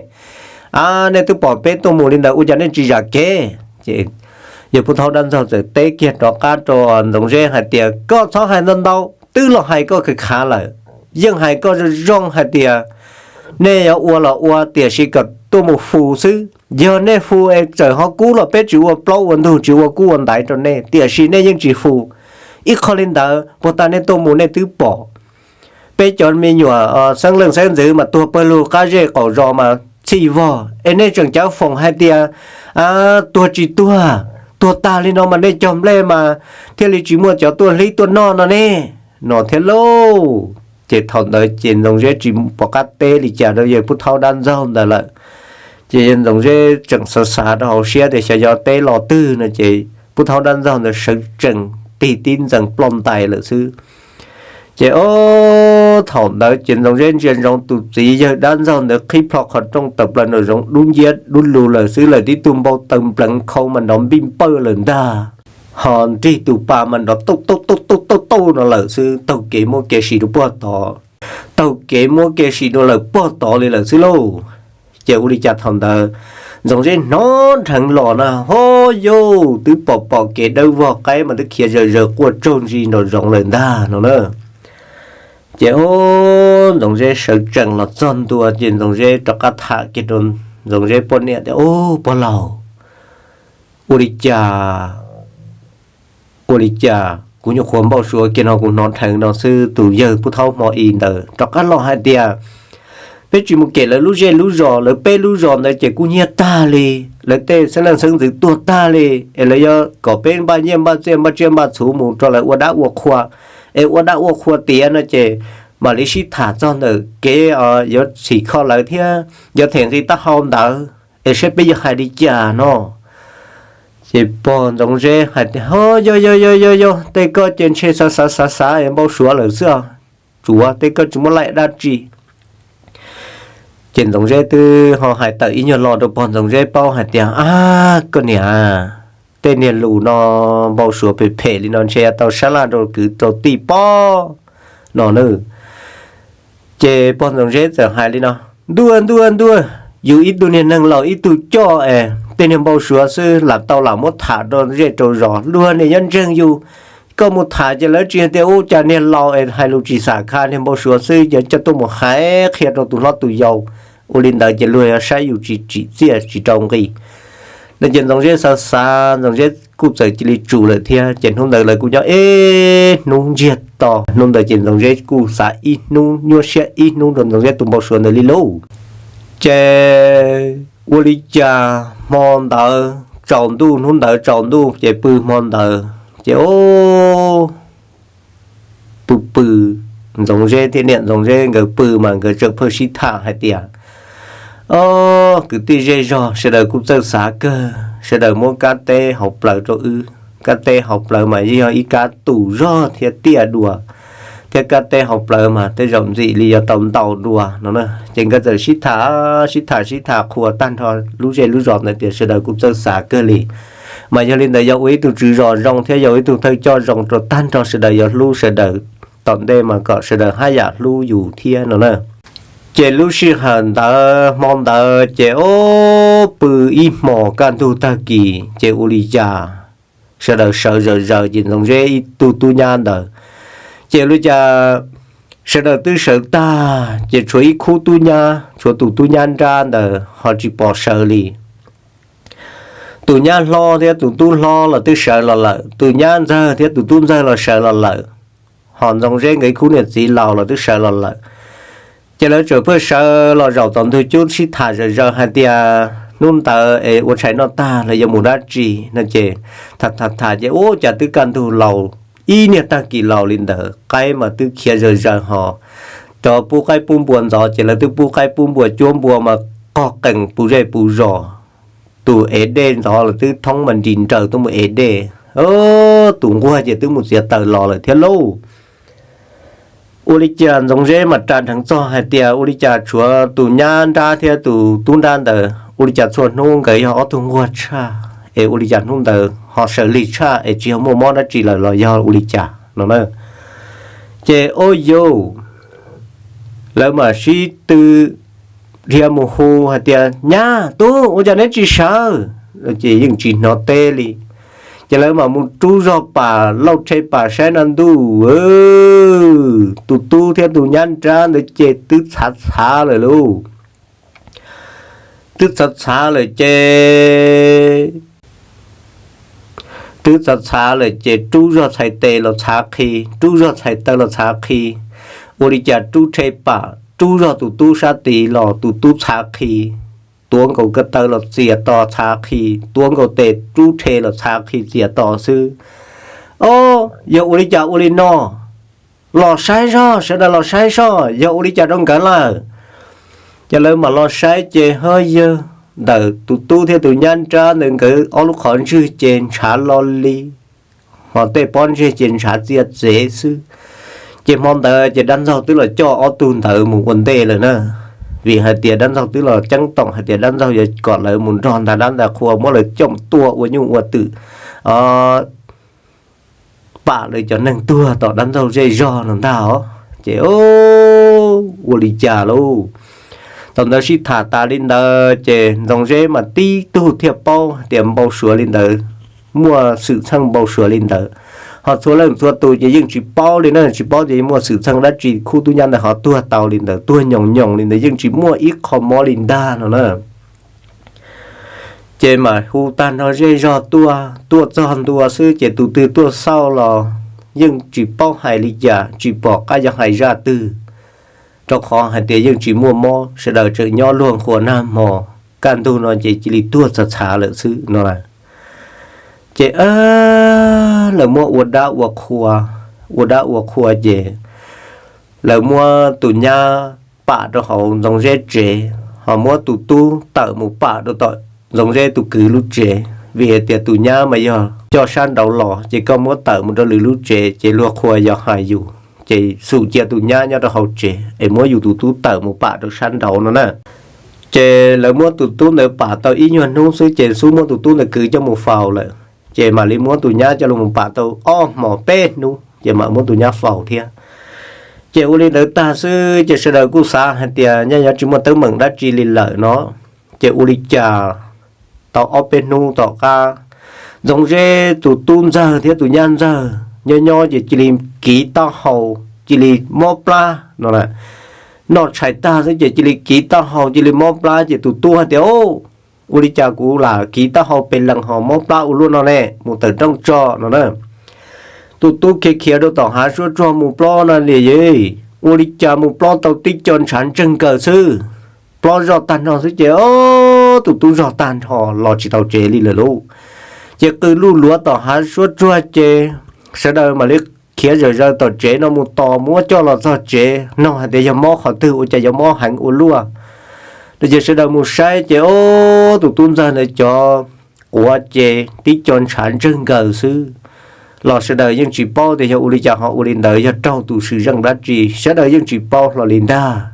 A, nej twb pom peb tuaj mus li ntawd ua cas nej tsis zam kev? Ces Yawg Pub Thaub Dab Ntxaug txawm teb kiag rov qab rau Ntxoov Zeb hais tias, Koj txhob hais ntau ntau, twb los hais koj khav khav lawm. Yeej hais koj zoo zoo hais tias nej yuav ua los ua, tiam sis kom tuaj mus fu xwb. Yog nej fu es txawm ho kub los peb tsis ua plaub ua ntug, tsis ua kub ua ntaiv rau nej, tiam sis nej yeej tsis fu. Ib qho li ntawd puag ta nej tuaj mus nej twb pom. Peb cov me nyuam xeeb leej xeeb ntxwv mas tuag pawg lug qab zej qaum zos mas txhij vog, es nej tseem cav foom hais tias tuag tsis tuag, tuag tag li no mas nej cog nplej mas thiaj li tsis muaj cov tuaj hlib tuaj noj no ne, no thiab lauj. Ces thaum ntawd ces Ntxoov Zeb tsis pom qab teb li cas rau yawg Pub Thaub Dab Ntxaug ntawd lawm. Ces yawg Ntxoov Zeb tseem xav xav rau hauv siab tias xyov yuav teb los twg no ces Pub Thaub Dab Ntxaug ntawd sawv tsees tig tib ntxees ploj ntais lawm xwb. Ces o, thaum ntawd ces Ntxoov Zeb ntsia ntsoov tus txiv yawg Dab Ntxaug ntawd qhib plho qhov rooj tawm plaws nraum zoov dub nciab dub lug lawm xwb, lawm tib tug npau taws npleev khau mas nrov npij npawj lawm ntag, ho nrig tus pas mas nrov tauj tauj tauj tauj tauj tauj no lawm xwb, taug kev muab kev sim rau pog tod, taug kev muab kev sim rau lawm pog tod li lawm xwb lauj. Ces ua li cas thaum ntawd Ntxoov Zeb hnov nrheev los na, ho yauj, twb pom pom kev dawb vog, qaib mas twb khiav zaws zaws quaj tsaug ntsis nraum zoov lawm ntag no na. Ces o, Ntxoov Zeb sawv tsees los txog ntua ces Ntxoov Zeb rov qab tham kiag rau Ntxoov Zeb poj niam tias, Ub, pog laus, ua li cas, ua li cas kuv nyuam qhuav npau suav kiag no kuv hnov nrheev no xwb, tus yawg Pub Thaub Hmo I ntawd rov qab los hais tias peb tsis mus kem lawv lub zej lub zos, lawv peb lub zos ntawd ces kuj nyiag tag li, lawv tej xeeb leej xeeb ntxwv tuag tag li, es lawv yuav kom peb npaj nyiaj npaj txiaj npaj tsiaj npaj txhuv mus rau lawv ua dab ua qhua, es ua dab ua qhua tiav no ces mam li sib tham txog ntawm kev yuav txhim kho lawv thiab yuav them nqi taub hau ntawd es saib peb yuav hais li cas no. Ces pog Ntxoov Zeb hais tias, Ho, yog yog yog yog yog, tej koj ces ntshe xav xav xav xav es npau suav lawm xwb os, tsuav tej koj tsis muaj laij dab tsi. Ces Ntxoov Zeb twb ho hais tawm ib nyuag lo rau pog Ntxoov Zeb paub hais tias, Ab, koj niam, tej niag lus no npau suav phem phem li no ntshe yuav tau sab laj rau kwv rau tij pob no na. Ces pog Ntxoov Zeb txawm hais li no, Ntuj ntuj ntuj, yus ib tug niag neeg laus ib tug coj es tej niag npau suav xwb lam tau lam muab tham rau zej rau zos, luag niam nyob ntseeg yus. Koj mus tham ces lawv tsis hais tias, Ub, cas niag laus es hais lus tsis xam kha, niag npau suav xwb, yog coj tuaj mus hais qhia rau tus hlob tus yau. Ua li ntawd ces luag yuav saib yus tsis tsim txiaj tsis rau nqi. No ces Ntxoov Zeb xav xav, Ntxoov Zeb kuj txawm cia li tsum lawm thiab. Ces hnub ntawd lawv kuj nyob ib hnub ntsiag to, hnub ntawd ces Ntxoov Zeb kuj xav ib hnub, nyuaj siab ib hnub rau Ntxoov Zeb tus npau suav ntawd li lauj. Ces ua li cas hmo ntawd tsaus ntuj, hnub ntawd tsaus ntuj ces pw hmo ntawd ces o, pw pw, Ntxoov Zeb thiab niam Ntxoov Zeb nkawd pw mas nkawd tseem pheej sib tham hais tias, O, kwv tij zej zog sawv daws kuj txawj xav kawg, sawv daws muab kab teb hauv plawv rau wb. Kab teb hauv plawv mas yeej yog ib kab tus zog thiab tiaj dua, thiab kab teb hauv plawv mas tej zaum ntxim li yuav tau ntau dua no. Ces nkawd txawm sib tham, sib tham sib tham qhuas tag nrho lub zej lub zos ntawd tias sawv daws kuj txawj xav kawg li. Mas yog li ntawd yog ua ib tug tswv zos zoo thiab yog ua ib tug thawj coj zoo rau tag nrho sawv daws yuav hlub sawv daws, tom ntej mas kom sawv daws haj yam hlub yus thiab no na. Ces lub sij hawm ntawd, hmo ntawd ces o, pw ib hmos kaj ntug tag kis ces ua li cas sawv daws sawv zaws zaws ces Ntxoov Zeb ib tug tub nyab ntawd, ces ua li cas sawv daws twb sawv tag ces tshuav ib khub tub nyab, tshuav tus tub nyab nrab ntawd ho tsis pom sawv li. Tus nyab hlob thiab tus tub hlob los twb sawv los lawm, tus nyab ntxawg thiab tus tub ntxawg los sawv los lawm, ho Ntxoov Zeb nkawd ib khub niam txiv laus los twb sawv los lawm. Ces lawv tseem pheej sawv los zaum tom ntug cub sib tham zawm zaws hais tias hnub ntawd es ua tshais noj tag los yuav mus dab tsi no ces tham tham tham ces ua cas twb kaj ntug laus, ib niag tag kis laus li ntawd, qaib mas twb khiav zawm zaws ho cov pub qaib pub npua ntxov ces lawv twb pub qaib pub npua cuab npua mas qog qees puv zej puv zos. Tus ev dej ntxov los twb thoob mas nris nraws tuaj mus ev dej. Tus nquag ces twb mus txiav taws los lawm thiab lauj. Ua li cas Ntxoov Zeb mas ras dheev txog hais tias ua li cas tshuav tus nyab nrab thiab tus tub nrab ntawd ua li cas txhua hnub nkawd yog ob tug nquag tshaj es ua li cas hnub ntawd ho sawv lig tshaj es tsis yog muaj mob dab tsi lawm los yog ua li cas no na. Ces o yau, lawv mam sib tw dhia mus hu hais tias, Nyab, tub, ua cas neb tsis sawv? Ces yeej tsis hnov teb li. Ces lawv mam mus rub zog pam lauj rhe pam saib na ntuj, tus tub thiab tus nyab nrab ntawd ces twb txhav txhav lawm lauj. Twb txhav txhav lawm ces twb txhav txhav lawm ces rub zog txhais tes los txhav qhi, rub zog txhais taw los txhav qhi. Ua li cas rub rhe pam rub zog tus tub sab tid los tus tub txhav qhi, tuav nkaus ko taw los txias to txhav qhi, tuav nkaus tes rub rhe los txhav qhi txias to xwb. Ob, yog ua li cas ua li no? Los saib zog, sawv daws los saib zog, yog ua li cas rau nkawd lawm? Ces lawv mam los saib ces ho yog ntawm tus tub thiab tus nyab nrab ntawd nkawd ob lub qhov ntswg ces ntshav lo li, ho tej pob ntseg ces ntshav txia txev xwb. Ces hmo ntawd ces dab ntxaug twb los coj ob tug ntawd mus ua ntej lawm na, vim hais tias dab ntxaug twb los ceeb toom hais tias dab ntxaug yuav kom lawv mus nrog ntag dab ntag qhua muab lawv coj tuaj ua nyuj ua twm pam lawv cov neeg tuag tom dab ntxaug zej zog no ntag os. Ces ua li cas lauj? Thaum ntawd sib tham tas li ntawd ces Ntxoov Zeb mas tib tug thiaj paub tias npau suav li ntawd, muaj xwm txheej npau suav li ntawd. Ho txhua leej txhua tus ces yeej tsis paub li na, tsis paub tias muaj xwm txheej dab tsi khub tub nyab ntawd ho tuag tau li ntawd, tuag nyoos nyoos li ntawd, yeej tsis muaj ib qho mob li ntag no na. Ces mam hu tag nrho zej zog tuaj, tuaj txog ntua xwb ces tus twg tuaj xauj los yeej tsis paub hais li cas, tsis pom qab yuav hais zaj twg, rau qhov hais tias yeej tsis muaj mob, sawv daws tseem nyob luag nqhuas nag hmo, kaj ntug no ces cia li tuag txhav txhav lawm xwb no. Ces lawv muab ua dab ua qhua, ua dab ua qhua ces lawv muab tus nyab pam rau hauv Ntxoov Zeb tsev, ho muab tus tub tawm mus pam rau tom Ntxoov Zeb tus kwv lub tsev, vim hais tias tus nyab mas yog coj sab nraud los ces koj muab tawm mus rau lwm lub tsev ces luag qhua yog hais yus, ces xum cia tus nyab nyob rau hauv tsev es muab yus tus tub tawm mus pam rau sab nraud no na. Ces lawv muab tus tub ntawd pam tau ib nyuag hnub xwb ces xub muab tus tub ntawd kwv coj mus faus lawm, ces mam li muab tus nyab coj los pam tau ob hmos peb hnub ces mam muab tus nyab faus thiab. Ces ua li ntawd tag xwb ces sawv daws kuj xav hais tias nyaj yuav tsis muaj teeb meem dab tsi li lawm no. Ces ua li cas tau ob peb hnub tom qab, Ntxoov Zeb tus tub ntxawg thiab tus nyab ntxawg nyob nyob ces cia li kiv taub hau, cia li mob plab no. Noj tshais tag xwb ces cia li kiv taub hau cia li mob plab ces tus tub hais tias, ua li cas kuv lam kiv taub hau pes lees ho mob plab ua luaj no ne, mus tawm rooj tso no na. Tus tub khiav khiav rau tom hav suab tsuag mus plob no li, ua li cas mus plob tau tib co ntshav ntseg nkaws xwb. Plob zoj tag nrho xwb ces tus tub zog tag nrho los tsis tau tsev li lawm lauj. Ces qw luj luav tom hav suab tsuag ces sawv daws mam li khiav zawm zaws tom tsev no mus tos muab coj los txog tsev no hais tias yog mob qhov twg ua cas yuav mob heev ua luaj no. Ces sawv daws mus saib ces tus tub ntxawg ntawd cov quav ces tib co ntshav ntseg nkaws xwb. Los sawv daws yeej tsis paub tias yog ua li cas ho ua li ntawd, yog raug tus sim zeej dab tsi sawv daws yeej tsis paub hlo li ntag.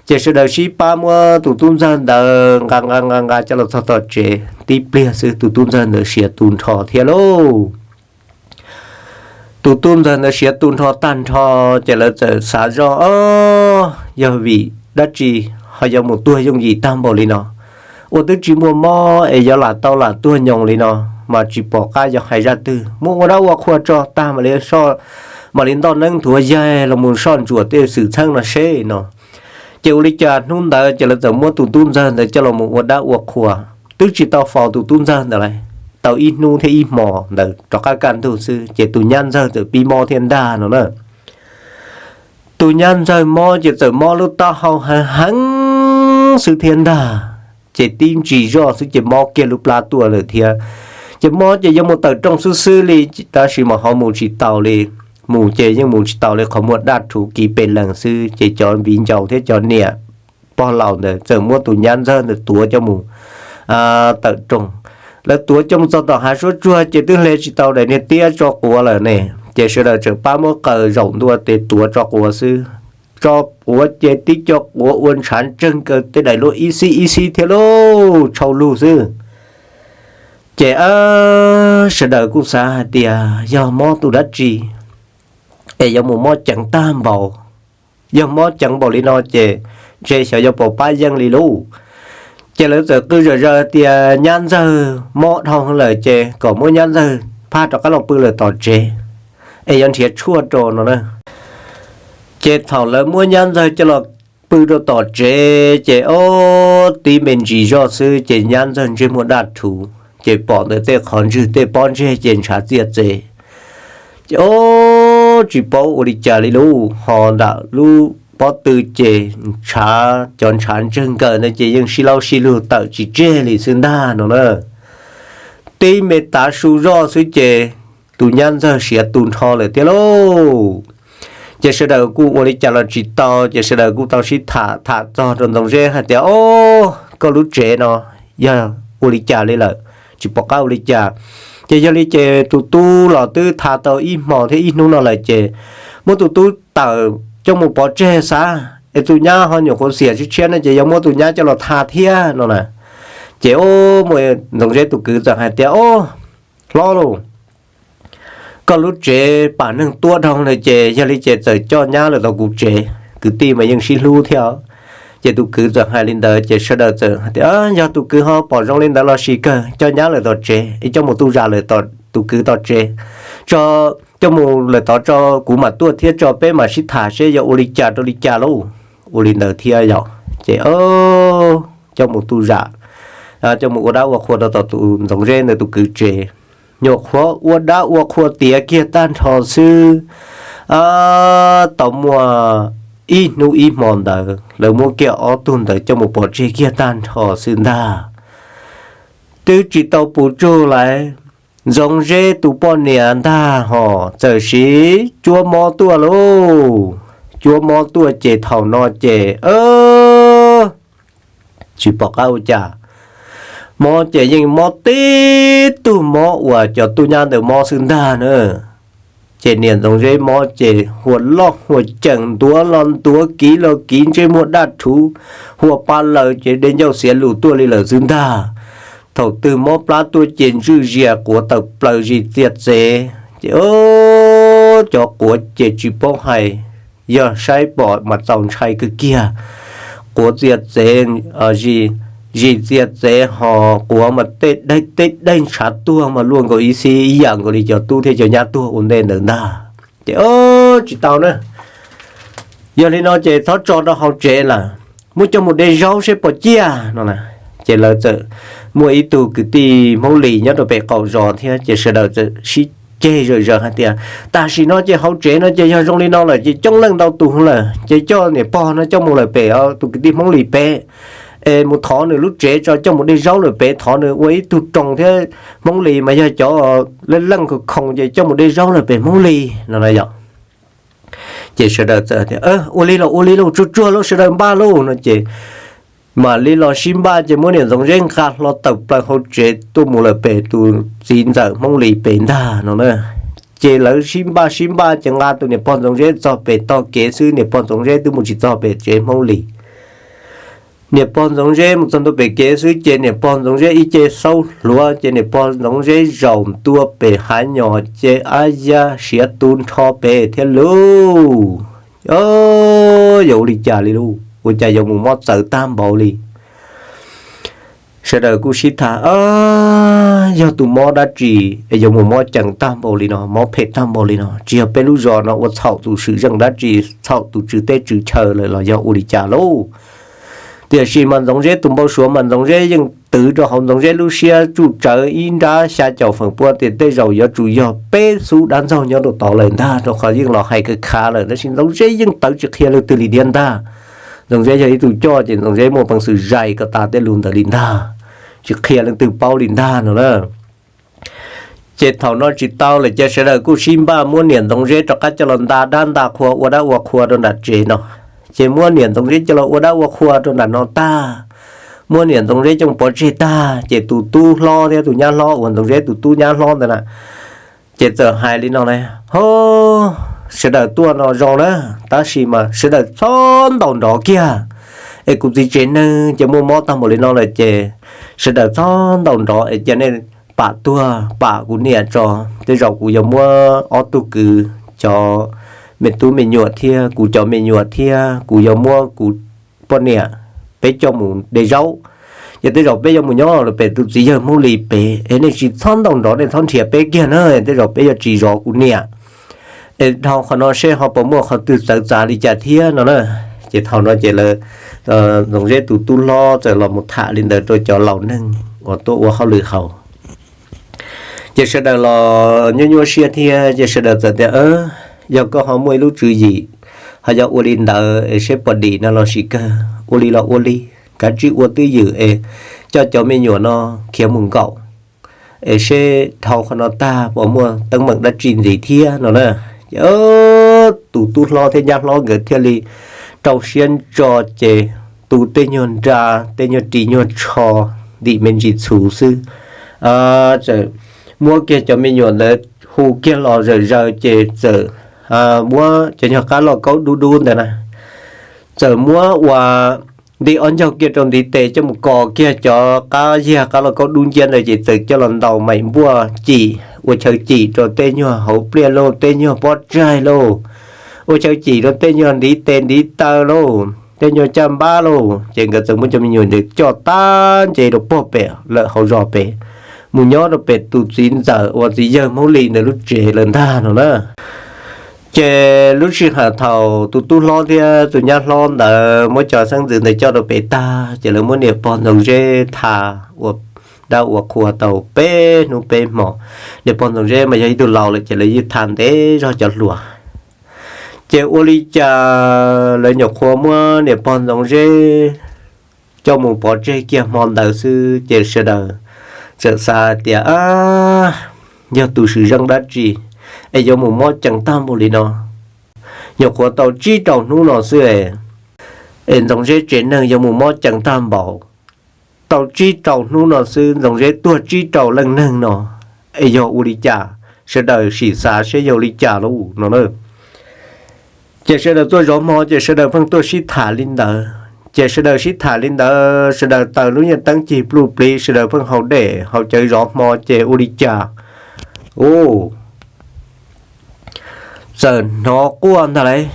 Ces sawv daws sib pab muab tus tub ntxawg ntawd nqa nqa nqa nqa coj los txog tom tsev, tib pliag xwb tus tub ntxawg ntawd siav tu nrho thiab lauj. Tus tub ntxawg ntawd siav tu nrho tag nrho, ces lawv txawm xav zoj, yog vim dab tsi ho yuav mus tuag yooj yim tag npaum li no? Ua twb tsis muaj mob es yuav lam tau lam tuag nyoos li no, mas tsis pom qab yuav hais zaj twg. Muab ua dab ua qhua tso tag mam li, mam li ntoj neeb nthuav yaig los mus soj ntsuam tej xwm txheej no seb no. Ces ua li cas hnub ntawd ces lawv txawm muab tus tub ntxawg ntawd coj los mus ua dab ua qhua. Twb tsis tau faus tus tub ntxawg ntawd li, tau ib hnub thiab ib hmos ntawd rov qab kaj ntug xwb ces tus nyab ntxawg txawm pib mob thiab ntag no na. Tus nyab ntxawg mob ces txawm mob lub taub hau heev heev xwb thiab ntag. Ces tib ntsis zoj xwb ces mob kiag lub plab tuaj lawm thiab. Ces mob ces yuav mus tawm rooj xwb xwb li, tab sis mas ho mus tsis taus li. Mus ces yeej mus tsis taus li qhov muaj dab rhuv kiv pes lees xwb ces cov viv ncaus thiab cov niam pog laus ntawd txawm muab tus nyab ntxawg ntawd tuav coj mus tawm rooj. Lawv tuav coj mus txog tom hav suab tsuag ces twb hle tsis tau daim niag tiab tso quav lawm ne. Ces sawv daws tseem pab muab qaws zaum ntua tes tuav tso quav xwb. Tso quav ces tib co quav ua ntshav ntseg nkaws tej daim luaj ib xib ib xib thiab lauj, tshau lug xwb. Ces sawv daws kuj xav hais tias yog mob tus dab tsi es yuav mus mob ceev tag npaum. Yog mob ceev npaum li no ces ntshe xyov yuav pom pab yeej li lauj. Ces lawv txawm qw zom zaws tias nyab ntxawg mob dhau lawm ces kom muab nyab ntxawg phaj rov qab los pw lawm tom tsev, es yuav nrhiav tshuaj rau no na. Ces thaum lawv muab nyab ntxawg coj los pw rau tom tsev ces ob tib me ntsis zoj xwb ces nyab ntxawg ntsej muag daj rhuv ces pom ntawm tej qhov ntswg tej pob ntseg ces ntshav txiaj txev. Ces ob tsis paub ua li cas li lauj, ho nram lub pob tw ces ntshav, cov ntshav ntsawg nkaws ntawd ces yeej sib laub sib lug tawm tsis tseg li xwb ntag no na. Tib me tav su zoj xwb ces tus nyab ntxawg siav tu nrho lawm thiab lauj. Ces sawv daws kuj ua li cas los tsis tau, ces sawv daws kuj tau sib tham tham txog rau Ntxoov Zeb hais tias, Ob, koj lub tsev no yog ua li cas li lawm, tsis pom qab ua li cas. Ces yog li ces tus tub los twb tha tau ib hmo thiab ib hnub no lawm ces muab tus tub tawm coj mus pov tseg xav, es tus nyab ho nyuam qhuav xiam tshiab tshiab no ces yog muab tus nyab coj los tha thiab no na. Ces ub, Ntxoov Zeb tus kwv txawm hais tias, Ob, hlob lauj, koj lub tsev pam neeg tuab dhau lawm ces yog li ces txawm coj nyab lawm tom kuv tsev, kwv tij mas yeej sib hlub thiab. Ces tus kwv txawm hais li ntawd ces sawv daws txawm hais tias, Yog tus kwv ho pom zoo li ntawd los sis kawg coj nyab lawm tom tsev, es coj mus tu zam lawm tus kwv tom tsev tso, coj mus lawm tod tso, kuv mam tuaj thiab tso, peb mam sib tham seb yuav ua li cas rau li cas lauj. Ua li ntawd thiab yog ces coj mus tu zam, coj mus ua dab ua qhua rau tom tus Ntxoov Zeb ntawd tus kwv tsev. Nyuam qhuav ua dab ua qhua tiav kiag tag nrho xwb, tau muaj ib hnub ib hmo ntawd lawv muab kiag ob tug ntawd coj mus pov tseg kiag tag nrho xwb ntag. Twb tsis tau puv tsug lawm, Ntxoov Zeb tus poj niam ntag hos txawm siv cuab mob tuaj lauj. Cuab mob tuaj ces thaum no ces tsis pom qab ua cas, mob ces yeej mob tib tug mob uas cov tub nyab ntawd mob xwb ntag na. Ces niam Ntxoov Zeb mob ces hua loj hua cees, ntuav los ntuav, kiv los kiv, ntsej muag daj rhuv, hua pa laws ces dej ncauj xiav lus tuaj li lawm xwb ntag. Thaum twg mob plab tuaj ces ntswj zias quav tawm plaws zis txias txev ces cov quav ces tsis paub hais, yog saib pom mas txaus ntshai kawg kiag. Quav txias txev, zis txias txev hos quav mas tej daim tej daim ntshav tuag mas luaj nkaus ib xib ib yam nkaus li cov tub thiab cov nyab tuag ua ntej ntawd ntag. Ces tsis tau na, yog li no ces txhob tso rau hauv tsev lawm, muab coj mus de zaub seb puas ciaj no na. Ces lawv txawm muaj ib tug kwv tij Hmoob Lis nyob rau pem qaum zos thiab ces sawv daws txawm sib ceg zawm zaws hais tias, Tam sim no ces hauv tsev no ces yog zoo li no lawm ces coob leej ntau tus lawm ces coj niam pog no coj mus lawm pem tus kwv tij Hmoob Lis pem es mus thov nws lub tsev tso, coj mus de zaub lawm pem, thov nws ua ib tug roos thiab. Hmoob Lis mas yog cov leej leej khoom khoom ces coj mus de zaub lawm pem Hmoob Lis no na yom. Ces sawv daws txawm tias, Ua li los ua li lauj, tsuag tsuag lauj, sawv daws npaj lauj no ces mam li los sib npaj ces muab niam Ntxoov Zeb nqa hlo tawm plaws hauv tsev tuaj mus lawm pem tus txiv ntxawm Hmoob Lis pem ntag no na. Ces lawv sib npaj sib npaj ces nqa tus niam pog Ntxoov Zeb txog pem tog kev xwb, niam pog Ntxoov Zeb twb mus tsis txog pem tsev Hmoob Lis. Niam pog Ntxoov Zeb mus txog ntua pem kev xwb ces niam pog Ntxoov Zeb ib ce xaub hluav ces niam pog Ntxoov Zeb zaum ntua pem hav nyos ces ab yaj siav tu nrho pem thiab lauj. Yog ua li cas li lauj, ua cas yuav mus mob txawv tag npaum li. Sawv daws kuj sib tham, Yog tus mob dab tsi es yuav mus mob cees tag npaum li no, mob phem tag npaum li no? Tsis yog peb lub zos no ua txhaum tus swm zeej dab tsi, txhaum tus tswv teb tswv chaw lawm los yog ua li cas lauj? Tiam sis mas Ntxoov Zeb tus npau suav mas Ntxoov Zeb yeej twv rau hauv Ntxoov Zeb lub siab tsuj tsawv ib nrab xya caum feem pua tias tej zaum yuav tsum yog peb xub dab ntxaug nyob rau tod lawm ntag, rau qhov yeej los hais khav khav lawm tab sis Ntxoov Zeb yeej tawv tsis qhia leej twg li thiab ntag. Ntxoov Zeb yog ib tug coj ces Ntxoov Zeb muaj peev xwm zais kom tas tej lus ntawd li ntag, tsis qhia leej twg paub li ntag no na. Ces thaum no tsis tau lawm ces sawv daws kuj sib npaj muab niam Ntxoov Zeb rov qab coj los nta dab nta qhua ua dab ua qhua rau nram tsev no. Ces muab niam Ntxoov Zeb coj los ua dab ua qhua rau nram no tag, muab niam Ntxoov Zeb coj pov tseg tag ces tus tub hlob thiab tus nyab hlob uas Ntxoov Zeb tus tub nyab hlob ntawd na, ces txawm hais li no na, Ho, sawv daws tuaj no zoo na, tab sis mas sawv daws txhob ntaus nrov kiag, es kuv txiv tsev neeg ces muaj mob tag npaum li no lawm ces sawv daws txhob ntaus nrov es cia nej pam tuag pam kuv niam tso. Tej zaum kuv yuav muab ob tug kwv, cov me tub me nyuam thiab kuv cov me nyuam thiab kuv yuav muab kuv poj niam peb coj mus de zaub. Ces tej zaum peb yuav mus nyob rau pem tus txiv yawg Hmoob Lis pem es nej tsis txhob ntaus nrov, nej txhob nrhiav peb kiag na, tej zaum peb yuav tsis zov kuv niam. Es dhau qhov no seb ho puas muaj qhov twg txawv txav li cas thiab no na. Ces thaum no ces lawv, Ntxoov Zeb tus tub hlob txawm los mus tham li ntawd rau cov laus neeg uas tuaj ua hauj lwm haus. Ces sawv daws los nyuaj nyuaj siab thiab ces sawv daws txawm tias, Yog koj ho muaj ib lub tswv yim, ho yog ua li ntawd es seb puas dim no los sis kawg, ua li los ua li, kav tsij ua twj ywm es coj cov me nyuam no khiav mus nkaum es seb dhau qhov no tag puas muaj teeb meem dab tsi ntxiv thiab no na. Ces tus tub hlob thiab nyab hlob nkawd thiaj li rau siab ntso ces tu tej nyuag nra, tej nyuag ris nyuag tsho, ntim me ntsis txhuv xwb, txawm muab kiag cov me nyuam ntawd hu kiag los zawm zaws ces txawm muab cov nyuag qab lauj kaub dub dub ntawd na, txawm muab ua nti ob ncaug kiag rau ntiv tes coj mus kos kiag cov qab yiag qab lauj kaub dub nciab ntawd ces txawm coj los ntaus maim npuaj cim, ua chaw cim rau tej nyuag hauv pliaj lauj, tej nyuag pob tsaig lauj, ua chaw cim rau tej nyuag ntiv tes ntiv taw lauj, tej nyuag caj npab lauj. Ces nkawd txawm muab cov me nyuam ntawd coj tag nce rau puag pem lawm hauv zos pem, mus nyob rau pem tus txiv ntxawm uas txiv yawg Hmoob Lis ntawd lub tsev lawm ntag no na. Ces lub sij hawm thaum tus tub hlob thiab tus nyab hlob ntawd muab cov xeeb ntxwv ntawd coj rau pem tag ces lawv muab niam pog Ntxoov Zeb tha ua dab ua qhua tau peb hnub peb hmo. Niam pog Ntxoov Zeb mas yog ib tug laus lawm ces lawv yeej tha ntev zog cov hluas. Ces ua li cas lawv nyuam qhuav muab niam pog Ntxoov Zeb coj mus pov tseg kiag hmo ntawd xwb ces sawv daws txawm xav tias, Yog tus swm zeej dab tsi es yuav mus mob cees tag npaum li no? Nyuam qhuav tau tsib rau hnub no xwb es Ntxoov Zeb tsev neeg yuav mus mob cees tag npaum. Tau tsib rau hnub no xwb Ntxoov Zeb tuag tsib rau leej neeg no, es yog ua li cas? Sawv daws sim xav seb yog ua li cas lauj no na. Ces sawv daws tuaj zov hmo ces sawv daws pheej tuaj sib tham li ntawd. Ces sawv daws sib tham li ntawd sawv daws taws lub nyuag teeb cig pluj pliv sawv daws pheej haus dej haus cawv zov hmo ces ua li cas txawm hnov quaj ntag lauj.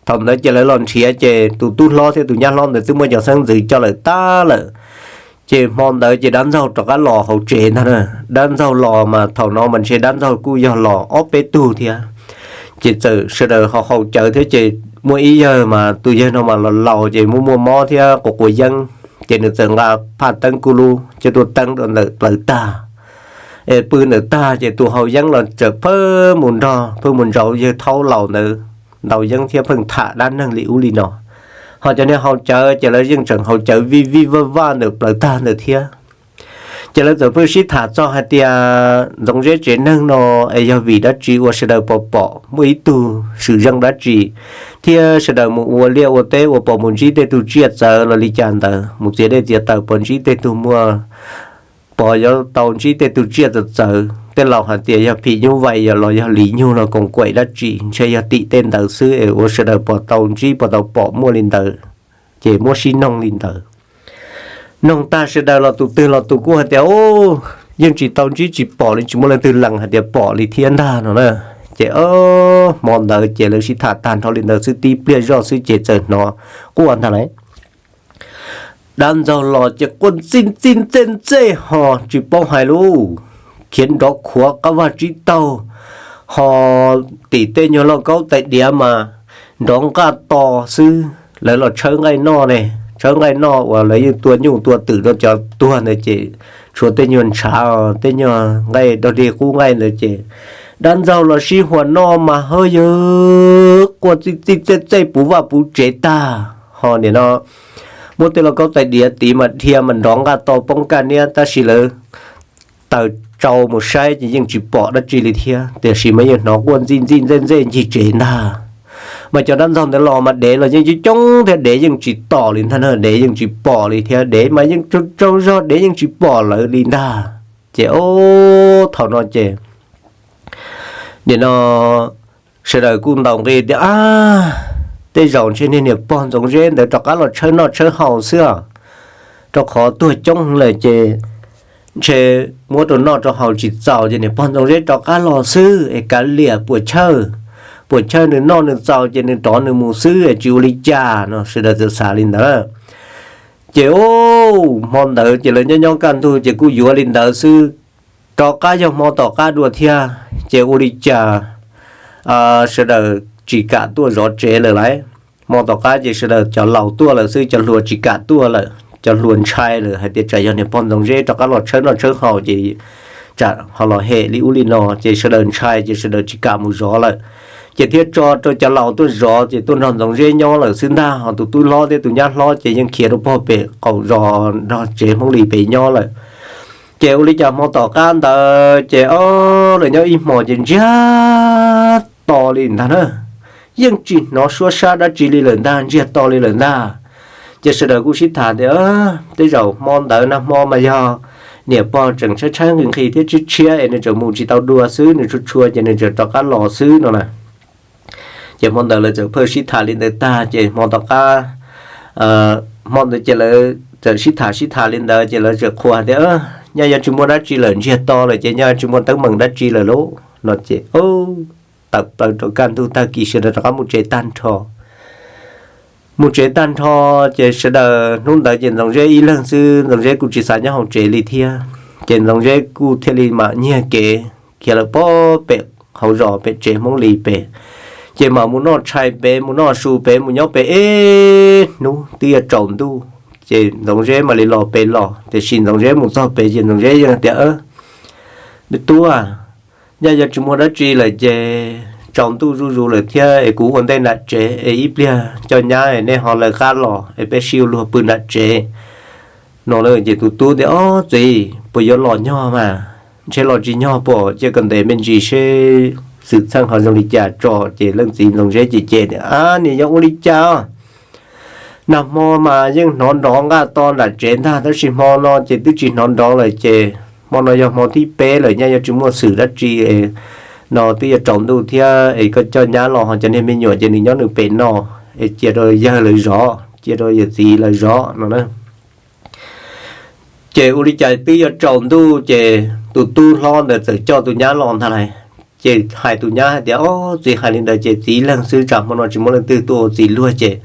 Thaum ntawd ces lawv los nrhiav ces tus tub hlob thiab tus nyab hlob ntawd twb muab cov xeeb ntxwv coj lawm tag lawm. Ces hmo ntawd ces dab ntxaug rov qab los hauv tsev ntag na. Dab ntxaug los mas thaum no mas ntshe dab ntxaug kuj yog los ob peb tug thiab. Ces txawm sawv daws ho haus cawv thiab ces muaj ib yawg mas tus yawg no mas los laus ces muaj muaj mob thiab quav quav yeeb ces nws txawm nqa phaj teeb kuj lub coj tuaj teeb rau ntawm plawv tag es pw ntawm tag ces tus haus yeeb los txawm pheej mus nrog pheej mus nrauv yawg thaub laus ntawd ntaus yeeb thiab pheej tham dab neeg li ub li no. Ho cov niag haus cawv ces lawv yeej tseem haus cawv vij vij vaj vaj ntawm plawv tag ntawd thiab. Ces lawv txawm pheej sib tham txog hais tias Ntxoov Zeb tsev neeg no es yog vim dab tsi ua sawv daws pom pom muaj ib tug swm zeej dab tsi thiab sawv daws mus ua liaj ua teb ua pom mus ntsib tej tug tsiaj txawv los li cas ntawd, mus txiav dej txiav taws pom ntsib tej tug muaj pom yuav tau ntsib tej tug tsiaj txawv txawv. Tej laus hais tias yog phim nyuj vais los yog lis nyug los koos kaim dab tsi ntshe yog tim tej ntawd xwb es ua sawv daws pom tau ntsib pom tau pom muaj li ntawd. Ces muab sib noog li ntawd. Noog tag sawv daws los tus twg los tus kuj hais tias, Yeej tsis tau ntsib tsis pom li, tsis muaj leej twg lees hais tias pom li thiab ntag no na. Ces hmo ntawd ces lawv sib tham tag nrho li ntawd xwb tib pliag zoj xwb ces txawm hnov quaj ntag lauj. Dab ntxaug los ces quaj ntxij ntxij ntxej ntxej ho tsis paub hais lus, khiav nrov khuav qab vaj tsib taug, ho tim tej nyuag lauj kaub tais diav mas nrov nqaj to xwb. Lawv los tshawb nqaij noj ne, tshawb nqaij noj uas lawv yeej tua nyuj tua twm rau cov tuag ntawd ces tshuav tej nyuag ntshav, tej nyuag nqaij dog dig qub nqaij ntawd ces dab ntxaug los sib huas noj mas hawb yawg quaj txij txij txej txej puv vaj puv tsev tag. Ho nim no muab tej lauj kaub tais diav tid mas dhia mas nrov nqaj to poob kaj niab tab sis lawv taws tsau mus saib ces yeej tsis pom dab tsi li thiab, tiam sis mas yeej hnov quaj ntxij ntxij ntxej ntxej ncig tsev ntag. Mas cov dab ntxaug ntawd los mas dev los yeej coob coob thiab dev yeej tsis tom li ntag na, dev yeej tsis pom li thiab dev mas yeej tsaug zog dev yeej tsis pom lawv li ntag. Ces o, thaum no ces nim no sawv daws kuj ntaus nqi tias, A, tej zaum ntshe niag niam pog Ntxoov Zeb ntawd rov qab los tshawb noj tshawb haus xwb os, rau qhov tuag coob lawm ces ntshe muab rau noj rau haus tsis txaus ces niam pog Ntxoov Zeb rov qab los xwb es kav liam puas chawj, puas chawj nws noj nws txaus ces nws rov nws mus xwb es tsis ua li cas no, sawv daws txawm xav li ntawd. Ces ub, hmo ntawd ces lawv nyob nyob kaj ntug ces kuj yuav li ntawd xwb. Rov qab yog hmo tom qab dua thiab ces ua li cas sawv daws tsis kam tuaj zov tsev lawm lauj. Hmo tom qab ces sawv daws cov laus tuaj lawm xwb, cov hluas tsis kam tuaj lawm, cov hluas ntshai lawm hais tias tsam yog niag pog Ntxoov Zeb rov qab los tshawb noj tshawb haus ces tsam ho los hem li ub li no ces sawv daws ntshai ces sawv daws tsis kam mus zov lawm. Ces thiaj tso rau cov laus tuaj zov ces tuaj nrog Ntxoov Zeb nyob lawm xwb ntag, ho tus tub hlob thiab tus nyab hlob ces yeej khiav rau pog pem qaum zos nrog tsev Hmoob Lis pem nyob lawm. Ces ua li cas hmo tom qab ntawd ces ob lawv nyob ib hmos ces ntsiag to li ntag na, yeej tsis hnov suab sab dab tsi li lawm ntag, ntsiag to li lawm ntag. Ces sawv daws kuj sib tham tias, tej zaum hmo ntawd nag hmo mas yog niam pog tseem tshaib tshaib nqhis nqhis thiab tshiab tshiab es nws tseem mus tsis tau dua xwb, nws tshua tshua ces nws tseem rov qab los xwb no na. Ces hmo ntawd lawv txawm pheej sib tham li ntawd tag ces hmo tom qab, hmo ntawd ces lawv txawm sib tham sib tham li ntawd ces lawv txawm qhuas tias, nyaj yuav tsis muaj dab tsi lawm, ntsiag to lawm ces nyaj tsis muaj teeb meem dab tsi lawm lauj no ces tawm plaws rau kaj ntug tag kis sawv daws rov qab mus tsev tag nrho. Mus tsev tag nrho ces sawv daws hnub ntawd ces Ntxoov Zeb ib leeg xwb, Ntxoov Zeb kuj tsis xav nyob hauv tsev li thiab. Ces Ntxoov Zeb kuj thiaj li mam nyiag kev khiav lawm pog pem hauv zos pem tsev Hmoob Lis pem. Ces mam mus noj tshais pem, mus noj su pem, mus nyob pem ib hnub twb yuav tsaus ntuj. Ces Ntxoov Zeb mam li los pem los, tiam sis Ntxoov Zeb mus txog pem ces Ntxoov Zeb yeej tias, me tub, nyaj yuav tsis muaj dab tsi lawm ces tsaus ntuj zuj zus lawm thiab es kuv ua ntej nram tsev es ib pliag coj nyab nej ho lawv qab los es peb sib ua luag pw nram tsev no. Ces tus tub tias, ob txiv, puas yuav los nyog mas? Ntshe los tsis nyog pom, cia kom ntev me ntsis seb xwm txheej ho zoo li cas tso. Ces leej txiv Ntxoov Zeb ces cem tias, ab, niam yog ua li cas? Nag hmo mas yeej hnov nrov nqaj to nram tsev ntag, tab sis hmo no ces twb tsis hnov nrov lawm ces hmo no yog hmo thib peb lawm, nyaj yuav tsis muaj xwm dab tsi no, twb yuav tsaus ntuj thiab es koj coj nyab los ho cov niag me nyuam ces nws nyob nws pem no, es cia rau yawg lawv zov, cia rau yawm txiv lawv zov no na. Ces ua li cas twb yuav tsaus ntuj ces tus tub hlob ntawd txawm coj tus nyab los ntag lauj. Ces hais tus nyab hais tias, ob txiv, hais li ntawd ces txiv ib leeg xwb, tsam hmo no tsis muaj leej twg tuaj ua txiv luag ces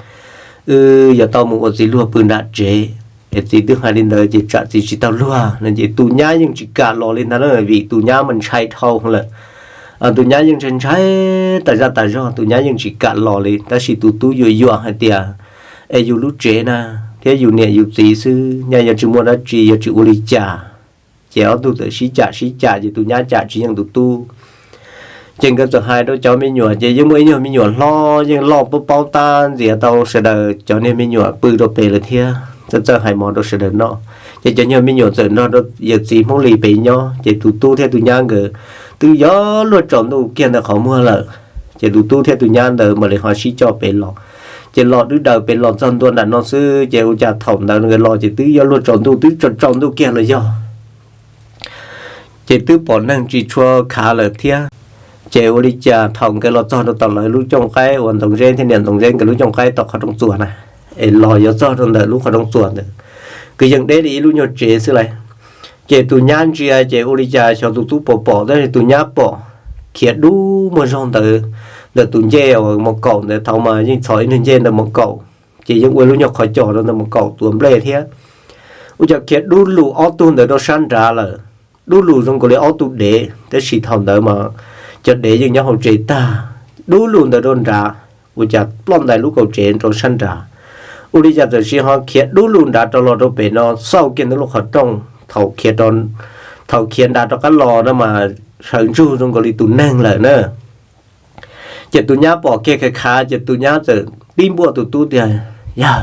wb yuav tau mus ua txiv luag pw nram tsev es txiv twb hais li ntawd ces tsam txiv tsis tau luag no. Ces tus nyab yeej tsis kam los li ntag na, vim tus nyab mas ntshai dhau lawm. Tus nyab yeej ntshai ntshai tas zaj tas zog, tus nyab yeej tsis kam los li. Tab sis tus tub yuam yuam hais tias, es yus lub tsev na, thiab yus niam yus txiv xwb, nyaj yuav tsis muaj dab tsi, yuav tsis ua li cas. Ces ob tug txawm sib cam sib cam ces tus nyab cam tsis yeej tus tub. Ces nkawd txawm hais rau cov me nyuam, ces yeej muaj ib nyuag me nyuam hlob yeej loj paub paub tab ntxias tau sawv daws cov niag me nyuam pw rau pem lawm thiab. Txawj txawj hais mov rau sawv daws noj. Ces cov nyuag me nyuam txawm nrog rau yawm txiv Hmoob Lis pem nyob, ces tus tub thiab tus nyab nkawd twb yuav luag tsaus ntuj kiag ntawm qhov muag lawm. Ces tus tub thiab tus nyab ntawd mam li ho sib coj pem los. Ces los dwb daws pem los txog ntua nram no xwb, ces ua cas thaum ntawd nkawd los ces twb yuav luag tsaus ntuj, twb tsaus tsaus ntuj kiag los yog. Ces twb pom neeg tsis tshua khav lawm thiab. Ces ua li cas thaum nkawd los txog rau tom lawv lub cooj qaib uas Ntxoov Zeb thiab niam Ntxoov Zeb nkawd lub cooj qaib tom qhov rooj txuas na, es los yuav txog rau ntawm lub qhov rooj txuas ntawd, kwv yees deb li ib lub nyuag tsev xwb lauj. Ces tus nyab ntsia ces ua li cas xyov tus tub puas pom, tab sis tus nyab pom khiav dub muag zog ntawd, ntawm tus ncej uas mos kaum ntawd, thaum mas yeej txhos ib nyuag ncej ntawm mos kaum, ces yeej ua lub nyuag qhov cos rau ntawm mos kaum tuav nplej thiab. Ua cas khiav dub lug ob tug ntawd rau sab nrad lawm, dub lug zoo nkaus li ob tug dev, tab sis thaum ntawd mas cov dev yeej nyob hauv tsev tag. Dub lug ntawd rau nrad, ua cas ploj ntais lub kaum tsev rau sab nrad. Ua li cas txawm sis ho khiav dub lug nrad rau los rau pem no xauj kiag ntawm lub qhov rooj, thaum khiav nrad rov qab los no mas sawv ntsug zoo nkaus li tus neeg lawm na. Ces tus nyab pom kiag khav khav, ces tus nyab txawm tib npuaj tus tub tias, yawg,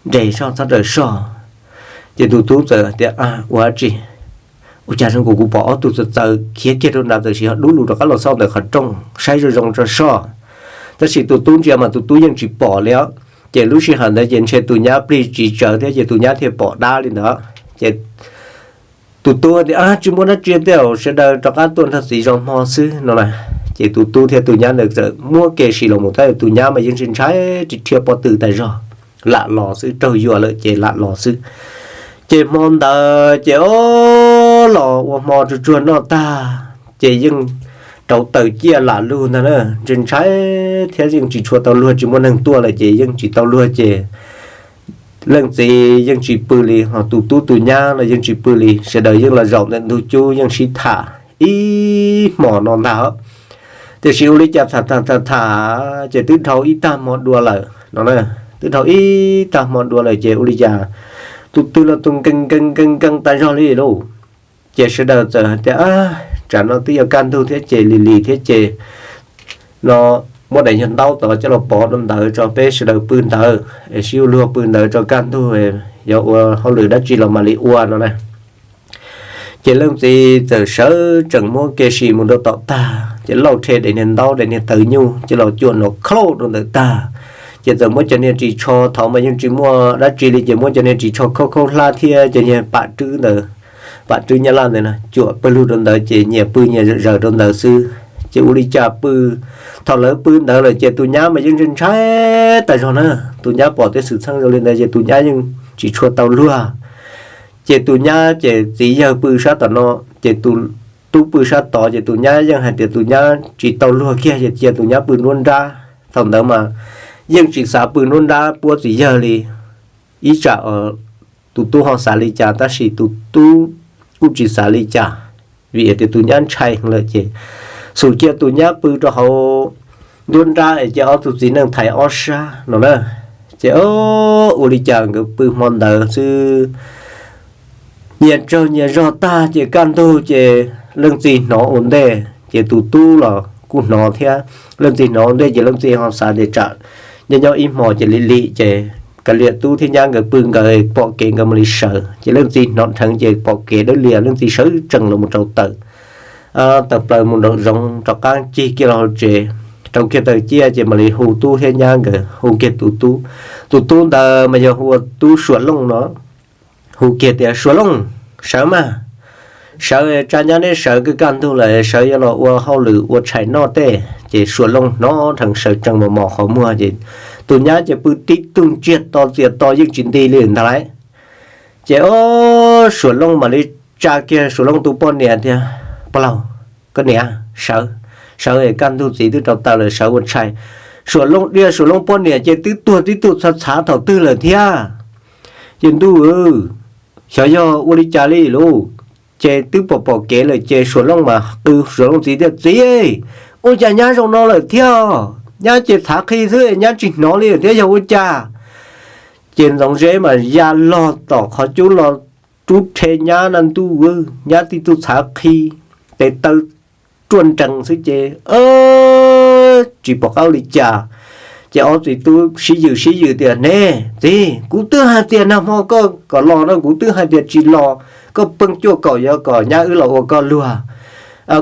nres soj, txhob raws soj. Ces tus tub txawm tias, ua dab tsi? Ua cas zoo nkaus kuv pom ob tug txawv txawv khiav kiag rau nrad, txawm sis ho dub lug rov qab los xauj ntawm qhov rooj saib zoo zoo tso soj. Tab sis tus tub ntsia mas tus tub yeej tsis pom li. Ces lub sij hawm ntawd ces ntshe tus nyab plig tsis tsawv thiab ces tus nyab thiaj pom dab li ntawd. Ces tus tub tias, tsis muaj dab tsi, tej zaum sawv daws rov qab tuaj nrog txiv zov hmo xwb no na. Ces tus tub thiab tus nyab ntawd txawm muab kev sim los mus, tab sis tus nyab mas yeej ntshai ntshai, ris rhiab pob tw tas zog, lam los xwb, raug yuam lawm ces lam los xwb. Ces hmo ntawd ces ob los ua hmo tsuag tsuag noj tag, ces yeej rauv taws ciaj lam lug ntag na, ntshai ntshai thiab yeej tsis tshua tau luag, tsis muaj neeg tuaj lawm ces yeej tsis tau luag ces Leej txiv yeej tsis pw li, ho tus tub tus nyab los yeej tsis pw li, sawv daws yeej los zaum ntawm ntug cub yeej sib tham ib hmos no ntag. Tiam sis ua li cas tham tham tham tham ces twb dhau ib tag hmo dua lawm no, twb dhau ib tag hmo dua lawm ces ua li cas tus twg los tus nkees nkees nkees nkees tas zog li lauj. Ces sawv daws txawm hais tias, tsam no twb yuav kaj ntug thiab ces lim lim thiab ces no muab daim nyuag ntaub tod coj los pov rau ntawd tso peb sawv daws pw ntawd es sib ua luag pw ntawd tso kaj ntug, yuav ua hauj lwm dab tsi los mam li ua no na. Ces leej txiv txawm sawv tsees muab kev sim mus rau tom tag ces lauj rhe daim niag ntaub daim niag tawv nyuj ces los cuam nrov khauj rau ntawm tag. Ces txawm muab cov niag ris tsho, thaum mas yeej tsis muaj dab tsi li ces muab cov niag ris tsho khaub khaub hlab thiab cov niag pam rwb ntawd, pam rwb nyab laj ntawd na, cuam pawg lug rau ntawd ces nyias pw nyias zaws rau ntawd xwb. Ces ua li cas pw, thaum lawv pw ntawd lawm ces tus nyab mas yeej ntshai ntshai tas zog na. Tus nyab pom tej xwm txheej zoo li ntawd ces tus nyab yeej tsis tshua tau luag. Ces tus nyab ces txiv yawg pw sab tom no, ces tus tub pw sab tod, ces tus nyab yeej hais tias tus nyab tsis tau luag kiag ces cia tus nyab pw nruab nrab. Thaum ntawd mas yeej tsis xav pw nruab nrab puab txiv yawg li. Ib tsam tus tub ho xav li cas tab sis tus tub kuj tsis xav li cas, vim tias tus nyab ntshai lawm ces xum cia tus nyab pw rau hauv nruab nrab es cia ob tug txiv neej thaiv ob sab no na. Ces ua li cas nkawd pw hmo ntawd xwb, nyias tsaug nyias zog tag ces kaj ntug ces leej txiv hnov ua ntej ces tus tub los kuj hnov thiab. Leej txiv hnov ua ntej ces leej txiv ho xav tias tsam nyob nyob ib hmos ces lim lim ces kav liam tub thiab nyab nkawd pw nkawd pom kev nkawd mam li sawv. Ces leej txiv hnov dheev ces pom kev dawb lias leej txiv sawv tsees los mus rau taws taws plaws mus nraum zoov rov qab cig kiag los hauv tsev, rau kiag taws ciaj ces mam li hu tub thiab nyab nkawd, hu kiag tus tub. Tus tub ntawd mas yog hu ua tub Suam Looj no. Hu kiag tias, Suam Looj, sawv mas, sawv, tsa nyab neb sawv, kaj kaj ntug lawm, sawv yuav los ua hauj lwm ua tshais noj tej. Ces Suam Looj hnov dheev sawv tsees mos mos qhov muag ces tus nyab ces pw tib tug ntsiag to txias to yeej tsis nti li ntag lauj. Ces o, Suam Looj mam li tsa kiag Suam Looj tus poj niam tias, Pog laus, koj niam, sawv, sawv, kaj ntug txiv twb rau taws lawm, sawv ua tshais. Suam Looj dhia Suam Looj poj niam ces twb tuag tib tug txhav txhav thaum twg lawm thiab. Ces ntuj, xyov yog ua li cas li lauj. Ces twb pom pom kev lawm ces Suam Looj mas qw Suam Looj txiv tias, Txiv, ua cas nyab zoo no lawm thiab? Nyab ces txhav qhi xwb, nyab tsis hnov li thiab yog ua cas? Ces Ntxoov Zeb mas ya log tom qhov cub los rub rhe nyab na ntuj, nyab tib tug txhav qhi, tes taw ruaj nrees xwb ces tsis pom qab ua li cas. Ces ob txiv tub sib yws sib yws tias, Ne txiv, kuv twb hais tias nag hmo koj kom los no kuv twb hais tias tsis los, koj pheej cuaj kaum yuav kom nyab wb los ua koj luag.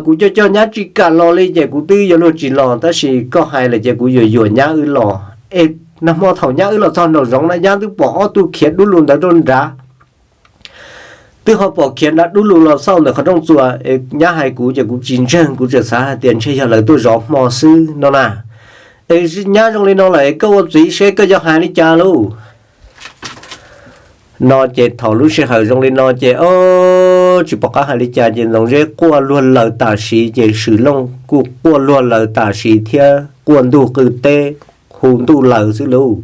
Kuv coj coj nyab tsis kam los li ces kuv twb yuav luag tsis los, tab sis koj hais lawm ces kuv yuav yuam nyab wb los. Es nag hmo thaum nyab wb los txog nraum zoov na nyab twb pom ob tug khiav dub lug ntawd rau nrad. Twb ho pom khiav nrad dub lug los xauj ntawm qhov rooj txuas, nyab hais kuv ces kuv tsis ntseeg, kuv tseem xav hais tias ntshe yog lawv tuaj zov hmo xwb no na. Es nyab zoo li no lawm koj ua txiv seb koj yuav hais li cas lauj? No ces thaum lub sij hawm zoo li no ces o, tsis pom qab hais li cas ces Ntxoov Zeb quaj luag lawm tam sim ces Swm Looj kuj quaj luag lawm tam sim thiab, quaj ntuj qw teb, hu ntuj lawm xwb lauj.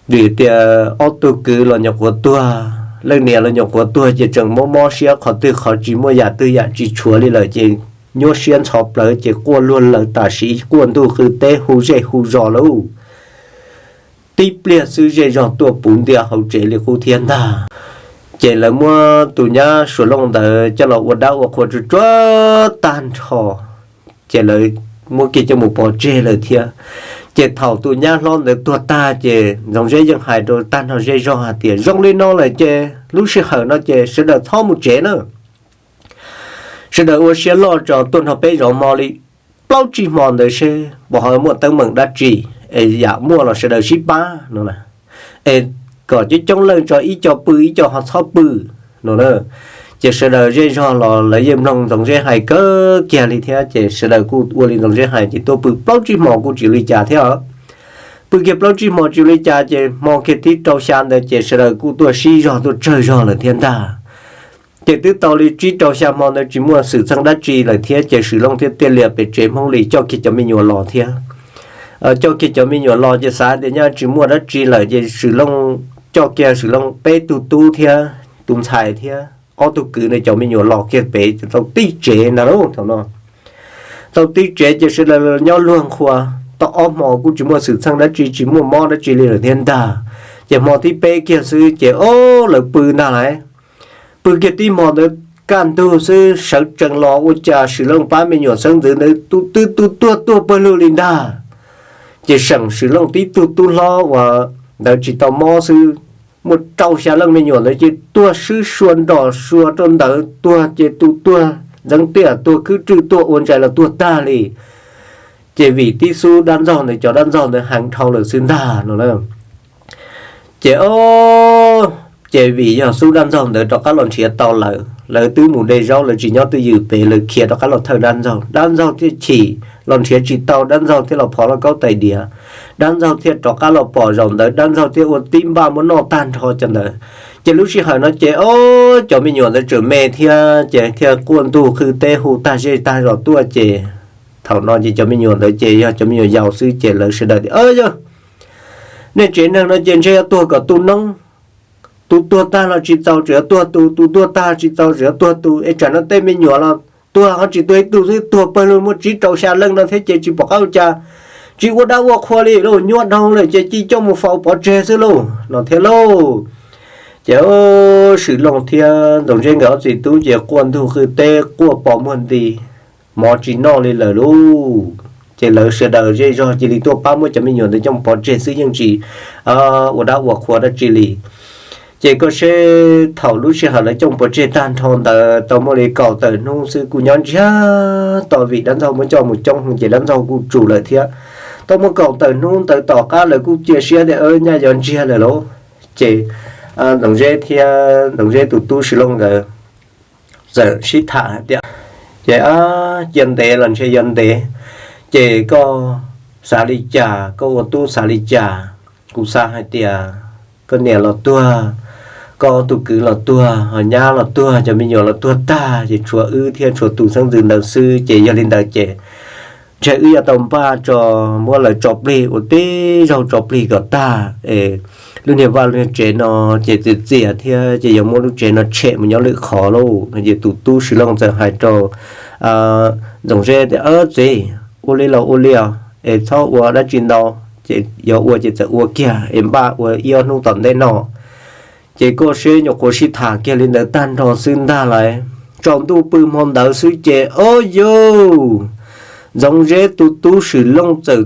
Vim tias ob tug kwv los nyuam qhuav tuag, leej niam los nyuam qhuav tuag ces tseem mob mob siab qhov twg qhov tsis muaj yam twg yam tsis tshuav li lawm ces nyuaj siab ntxhov plawv ces quaj luag lawm tam sim, quaj ntuj qw teb hu zej hu zos lauj. Tib pliag xwb zej zog tuaj puv ntiag hauv tsev li qub thiab ntag. Ces lawv muab tus nyab Suam Looj ntawd coj los ua dab ua qhua tsuag tsuag tag nrho, ces lawv muab kiag coj mus pov tseg lawm thiab. Ces thaum tus nyab hlob ntawd tuag tag ces Ntxoov Zeb yeej hais rau tag nrho zej zog hais tias zoo li no lawm ces lub sij hawm no ces sawv daws txhob mus tsev na. Sawv daws ua siab loj tso tuaj nrog peb zov hmo li plaub tsib hmo ntawd seb puas ho muaj teeb meem dab tsi, es yam muaj los sawv daws sib pab no, es kom coob coob leej tso ib co pw ib co ho txhob pw no. Ces sawv daws zej zog los lawv yeej mloog Ntxoov Zeb hais kawg kiag li thiab ces sawv daws kuj ua li Ntxoov Zeb hais ces tuaj pw plaub tsib hmo kuj tsis ua li cas thiab. Pw kiag plaub tsib hmo tsis ua li cas ces hmo kiag thib rau xya ntawd ces sawv daws kuj tuaj sib zog tuaj tsawg zog lawm thiab ntag. Ces twb tau li tsib rau xya hmo ntawd tsis muaj xwm txheej dab tsi lawm thiab ces Swm Looj thiaj tiaj lias pem tsev Hmoob li coj kiag cov me nyuam los thiab. Coj kiag cov me nyuam los ces xav tias nyaj tsis muaj dab tsi lawm ces Swm Looj coj kiag Swm Looj peb tug tub thiab tus ntxhais thiab ob tug kwv no cov me nyuam los kiag pem tau tib tsev ntag lauj. Thaum no tau tib tsev ces sawv daws nyob luag nqhua tau ob hmo kuj tsis muaj xwm txheej dab tsi, tsis muaj mob dab tsi li lawm thiab ntag. Ces hmo thib peb kiag xwb ces o, lawv pw ntag lauj. Pw kiag tib hmo ntawd kaj ntug xwb sawv tsees los ua cas Swm Looj pab me nyuam xeeb ntxwv ntawd tus twg tus tuag tuag pawg lug li ntag. Ces seem Swm Looj tib tug tub hlob uas ntawd tsis tau mob xwb, muaj rau xya leej me nyuam ntawd ces tuag swb sua nrom sua rau ntawd, tuag ces tus tuag ntxeev tiaj, tuag khwb rwj, tuag ua ntsais los tuag tag li. Ces vim tib xub dab ntxaug ntawd, cov dab ntxaug ntawd heev dhau lawm xwb ntag no na. Ces o, ces vim yog xub dab ntxaug ntawd rov qab los nrhiav tau lawm, lawv twb mus de zaub, lawv tsis nyob twj ywm pem, lawv khiav rov qab los thawj dab ntxaug, dab ntxaug thiaj chim los nrhiav tsis tau, dab ntxaug thiaj los phov lauj kaub tais diav. Dab ntxaug thiaj rov qab los pom zaum ntawd, dab ntxaug thiaj ua tib npaj muab noj tag nrho cov ntawd. Ces lub sij hawm no ces o, cov me nyuam ntawd tseem me thiab ces thiaj quaj ntuj qw teb hu tag zej tag zos tuaj ces thaum no ces cov me nyuam ntawd ces yog cov me nyuam yaus xwb ces lawv sawv daws tias, Yog nej tsev neeg no ces ntshe yuav tuag kom tu noob. Tus tuag tag los tsis txaus, tseem yuav tuag tus, tus tuag tag tsis txaus, tseem yuav tuag tus, es tsam no tej me nyuam los tuag ho tsis tuag ib tug xwb, tuag pawg lug muaj tsib rau xya leej no thiab ces tsis pom qab ua cas. Tsis ua dab ua qhua li lauj, nyuaj dhau lawm ces cia coj mus faus pov tseg xwb lauj no thiab lauj. Ces Swm Looj thiab Ntxoov Zeb nkawd ob txiv tub ces quaj ntuj qw teb quaj pos muag nti, mov tsis noj li lawm lauj. Ces lawv sawv daws zej zog cia li tuaj pab muab cov me nyuam ntawd coj mus pov tseg xwb, yeej tsis ua dab ua qhua dab tsi li. Ces koj seb thaum lub sij hawm lawv coj mus pov tseg tag nrho ntawd tau muaj li kaum tawm hnub xwb kuj nyob ntsiag to vim dab ntxaug muab coj mus coob heev ces dab ntxaug kuj tsum lawm thiab. Tau muaj kaum tawm hnub ntawd tom qab lawv kuj cia siab tias nyaj yuav ntsiag lawm lauj. Ces Ntxoov Zeb thiab Ntxoov Zeb tus tub Swm Looj nkawd txawm sib tham hais tias, Ces cia ntev los ntshe yuav ntev, ces koj xav li cas, koj ua tub xav li cas? Kuv xav hais tias koj niam los tuag, koj tus kwv los tuag, ho nyab los tuag, cov me nyuam los tuag tag, ces tshuav wb thiab tshuav tus xeeb ntxwv ntawd xwb. Ces yog li ntawd ces ntshe wb yuav tau npaj tso, muab lawv tso plig ua tib zaug tso plig kom tag es lub niag vaj lub niag tsev no ces txias txias thiab ces yuav muab lub tsev no tshem mus nyob lwm qhov lauj. No ces tus tub Swm Looj txawm hais rau Ntxoov Zeb tias, Txiv, ua li los ua li os, es txhob ua dab tsi ntau, ces yuav ua ces txawm ua kiag es npaj ua ib ob hnub tom ntej no. Ces koj seb nyuam qhuav sib tham kiag li ntawd tag nrho xwb ntag lauj, tsaus ntuj pw hmo ntawd xwb ces o yog Ntxoov Zeb tus tub Swm Looj txawm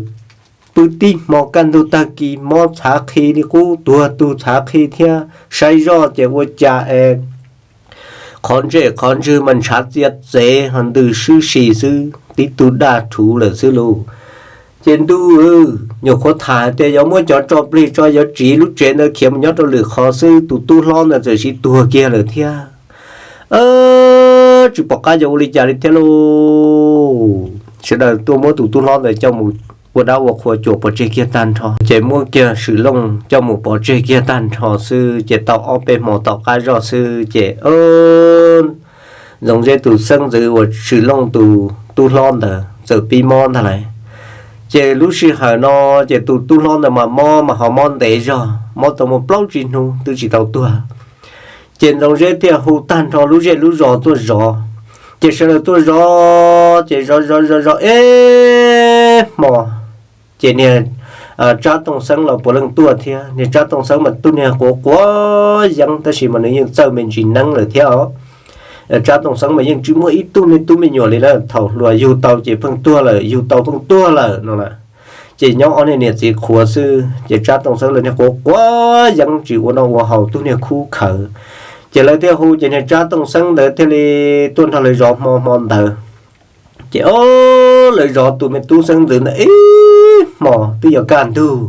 pw tib hmo kaj ntug tag kis mob txhav qhi li qub, tuag tug txhav qhi thiab, saib zoj ces ua cas es qhov ntsej qhov ntswg mas ntshav txias txev ho ntws swb si xwb, tib tug daj rhuv lawm xwb lauj. Ces ntuj, nyuam qhuav tham hais tias yuav muab cov tso plig tso, yuav tsiv lub tsev ntawd khiav mus nyob rau lwm qhov xwb, tus tub hlob ntawd txawm sib tuag kiag lawm thiab. Tsis pom qab yuav ua li cas li thiab lauj. Sawv daws tuaj muab tus tub hlob ntawd coj mus ua dab ua qhua cuam pov tseg kiag tag nrho, ces muab kiag Swm Looj coj mus pov tseg kiag tag nrho xwb ces tau ob peb hmo tom qab zoj xwb ces Ntxoov Zeb tus xeeb ntxwv uas Swm Looj tus tub hlob ntawd txawm pib mob ntag lauj. Ces lub sij hawm no ces tus tub hlob ntawd mas mob mas ho mob ntev zog, mob tau muaj plaub tsib hnub twb tsis tau tuag. Ces Ntxoov Zeb thiaj hu tag nrho lub zej lub zos tuaj zov. Ces sawv daws tuaj zov ces zov zov zov zov ib hmo, ces niag Tsab Tooj Xeeb los puav leej tuaj thiab. Niag Tsab Tooj Xeeb mas tub niag quav quav yeeb tab sis mas nws yeej txawj me ntsis neeb lawm thiab os. Tsab Tooj Xeeb mas yeej tsis muaj ib tug me tub me nyuam li na, thaum hluas yug tau ces pheej tuag lawm, yug tau pheej tuag lawm no lawm. Ces nyob ob niag niam txiv qhuav xwb ces Tsab Tooj Xeeb lawv niag quav quav yeeb tsis ua noj ua haus, tub niag khub khawv. Ces lawv thiaj hu ces niag Tsab Tooj Xeeb ntawd thiaj li tuaj nrog lawv zov hmo hmo ntawd. Ces o, lawv zov tus me tub xeeb ntxwv ntawd ib hmo twb yuav kaj ntug.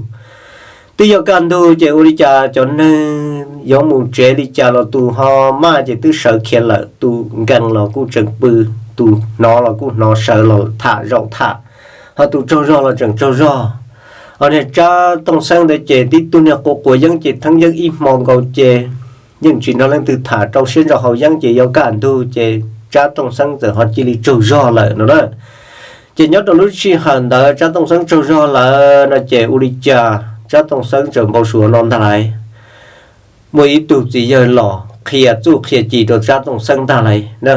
Twb yuav kaj ntug ces ua li cas cov neeg yuav mus tsev li cas los tus ho maj ces twb sawv khiav lawm, tus nkees los kuj tseem pw, tus hnov los kuj hnov, sawv los tham zaum tham, ho tus tsaug zog los tseem tsaug zog. Ho niag Tsab Tooj Xeeb ntawd ces tib tug niag quav quav yeeb ces theeb yeeb ib hmo nkaus ces yeej tsis nrog leej twg tham, rau siab ntso haus yeeb ces yuav kaj ntug ces Tsab Tooj Xeeb txawm ho cia li tsaug zog lawm no na. Ces nyob rau lub sij hawm ntawd Tsab Tooj Xeeb tsaug zog lawm no ces ua li cas Tsab Tooj Xeeb txawm npau suav no ntag lauj. muaj ib tug txiv yawg los qhia txuj qhia ci rau Tsab Tooj Xeeb ntag lauj na.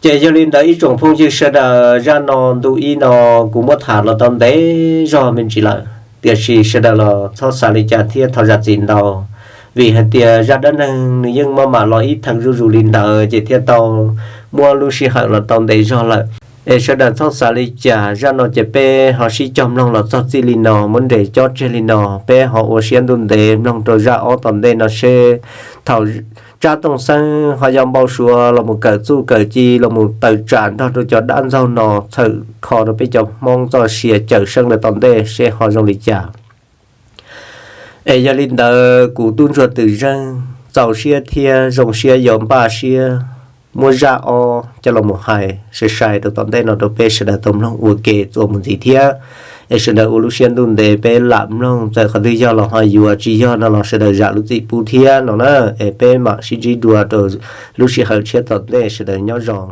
Ces yog li ntawd ib tsoom phooj ywg sawv daws, zaj no ntu ib no kuv muab tham los tau ntev zog me ntsis lawm, tiam sis sawv daws los txhob xav li cas thiab thov zam txim ntau, vim hais tias zaj dab neeg nws yeej maj mam los ib theem zuj zus li ntawd ces thiaj tau muab lub sij hawm los tau ntev zog lawm. Es sawv daws txhob xav li cas, zaj no ces peb ho sib cog mloog los txog txij li no, muab nres cob tseg li no, peb ho ua siab ntuj ntev mloog rau zaj ob tom ntej no seb thaum Tsab Tooj Xeeb ho yog npau suav los mus kawm txuj kawm ci los mus tawm tsam nrog rau cov dab ntxaug no txhawm kho rau peb cov Hmoob txoj sia cawm seej lawm tom ntej seb ho zoo li cas. Es yog li ntawd kuv tub ntsuag twm zeej txaus siab thiab zoo siab yuav npaj siab muab zaj ob coj los mus hais sai sai rau tom ntej no rau peb sawv daws tau mloog ua ke txuas mus ntxiv thiab. Es sawv daws ua lub siab ntuj ntev peb lam mloog, txawm qhov twg yog los ho yuav, tsis yog no los sawv daws zam lub txim pub thiab no na. Es peb mam sib ntsib dua rau lub sij hawm tshiab tom ntej, sawv daws nyob zoo.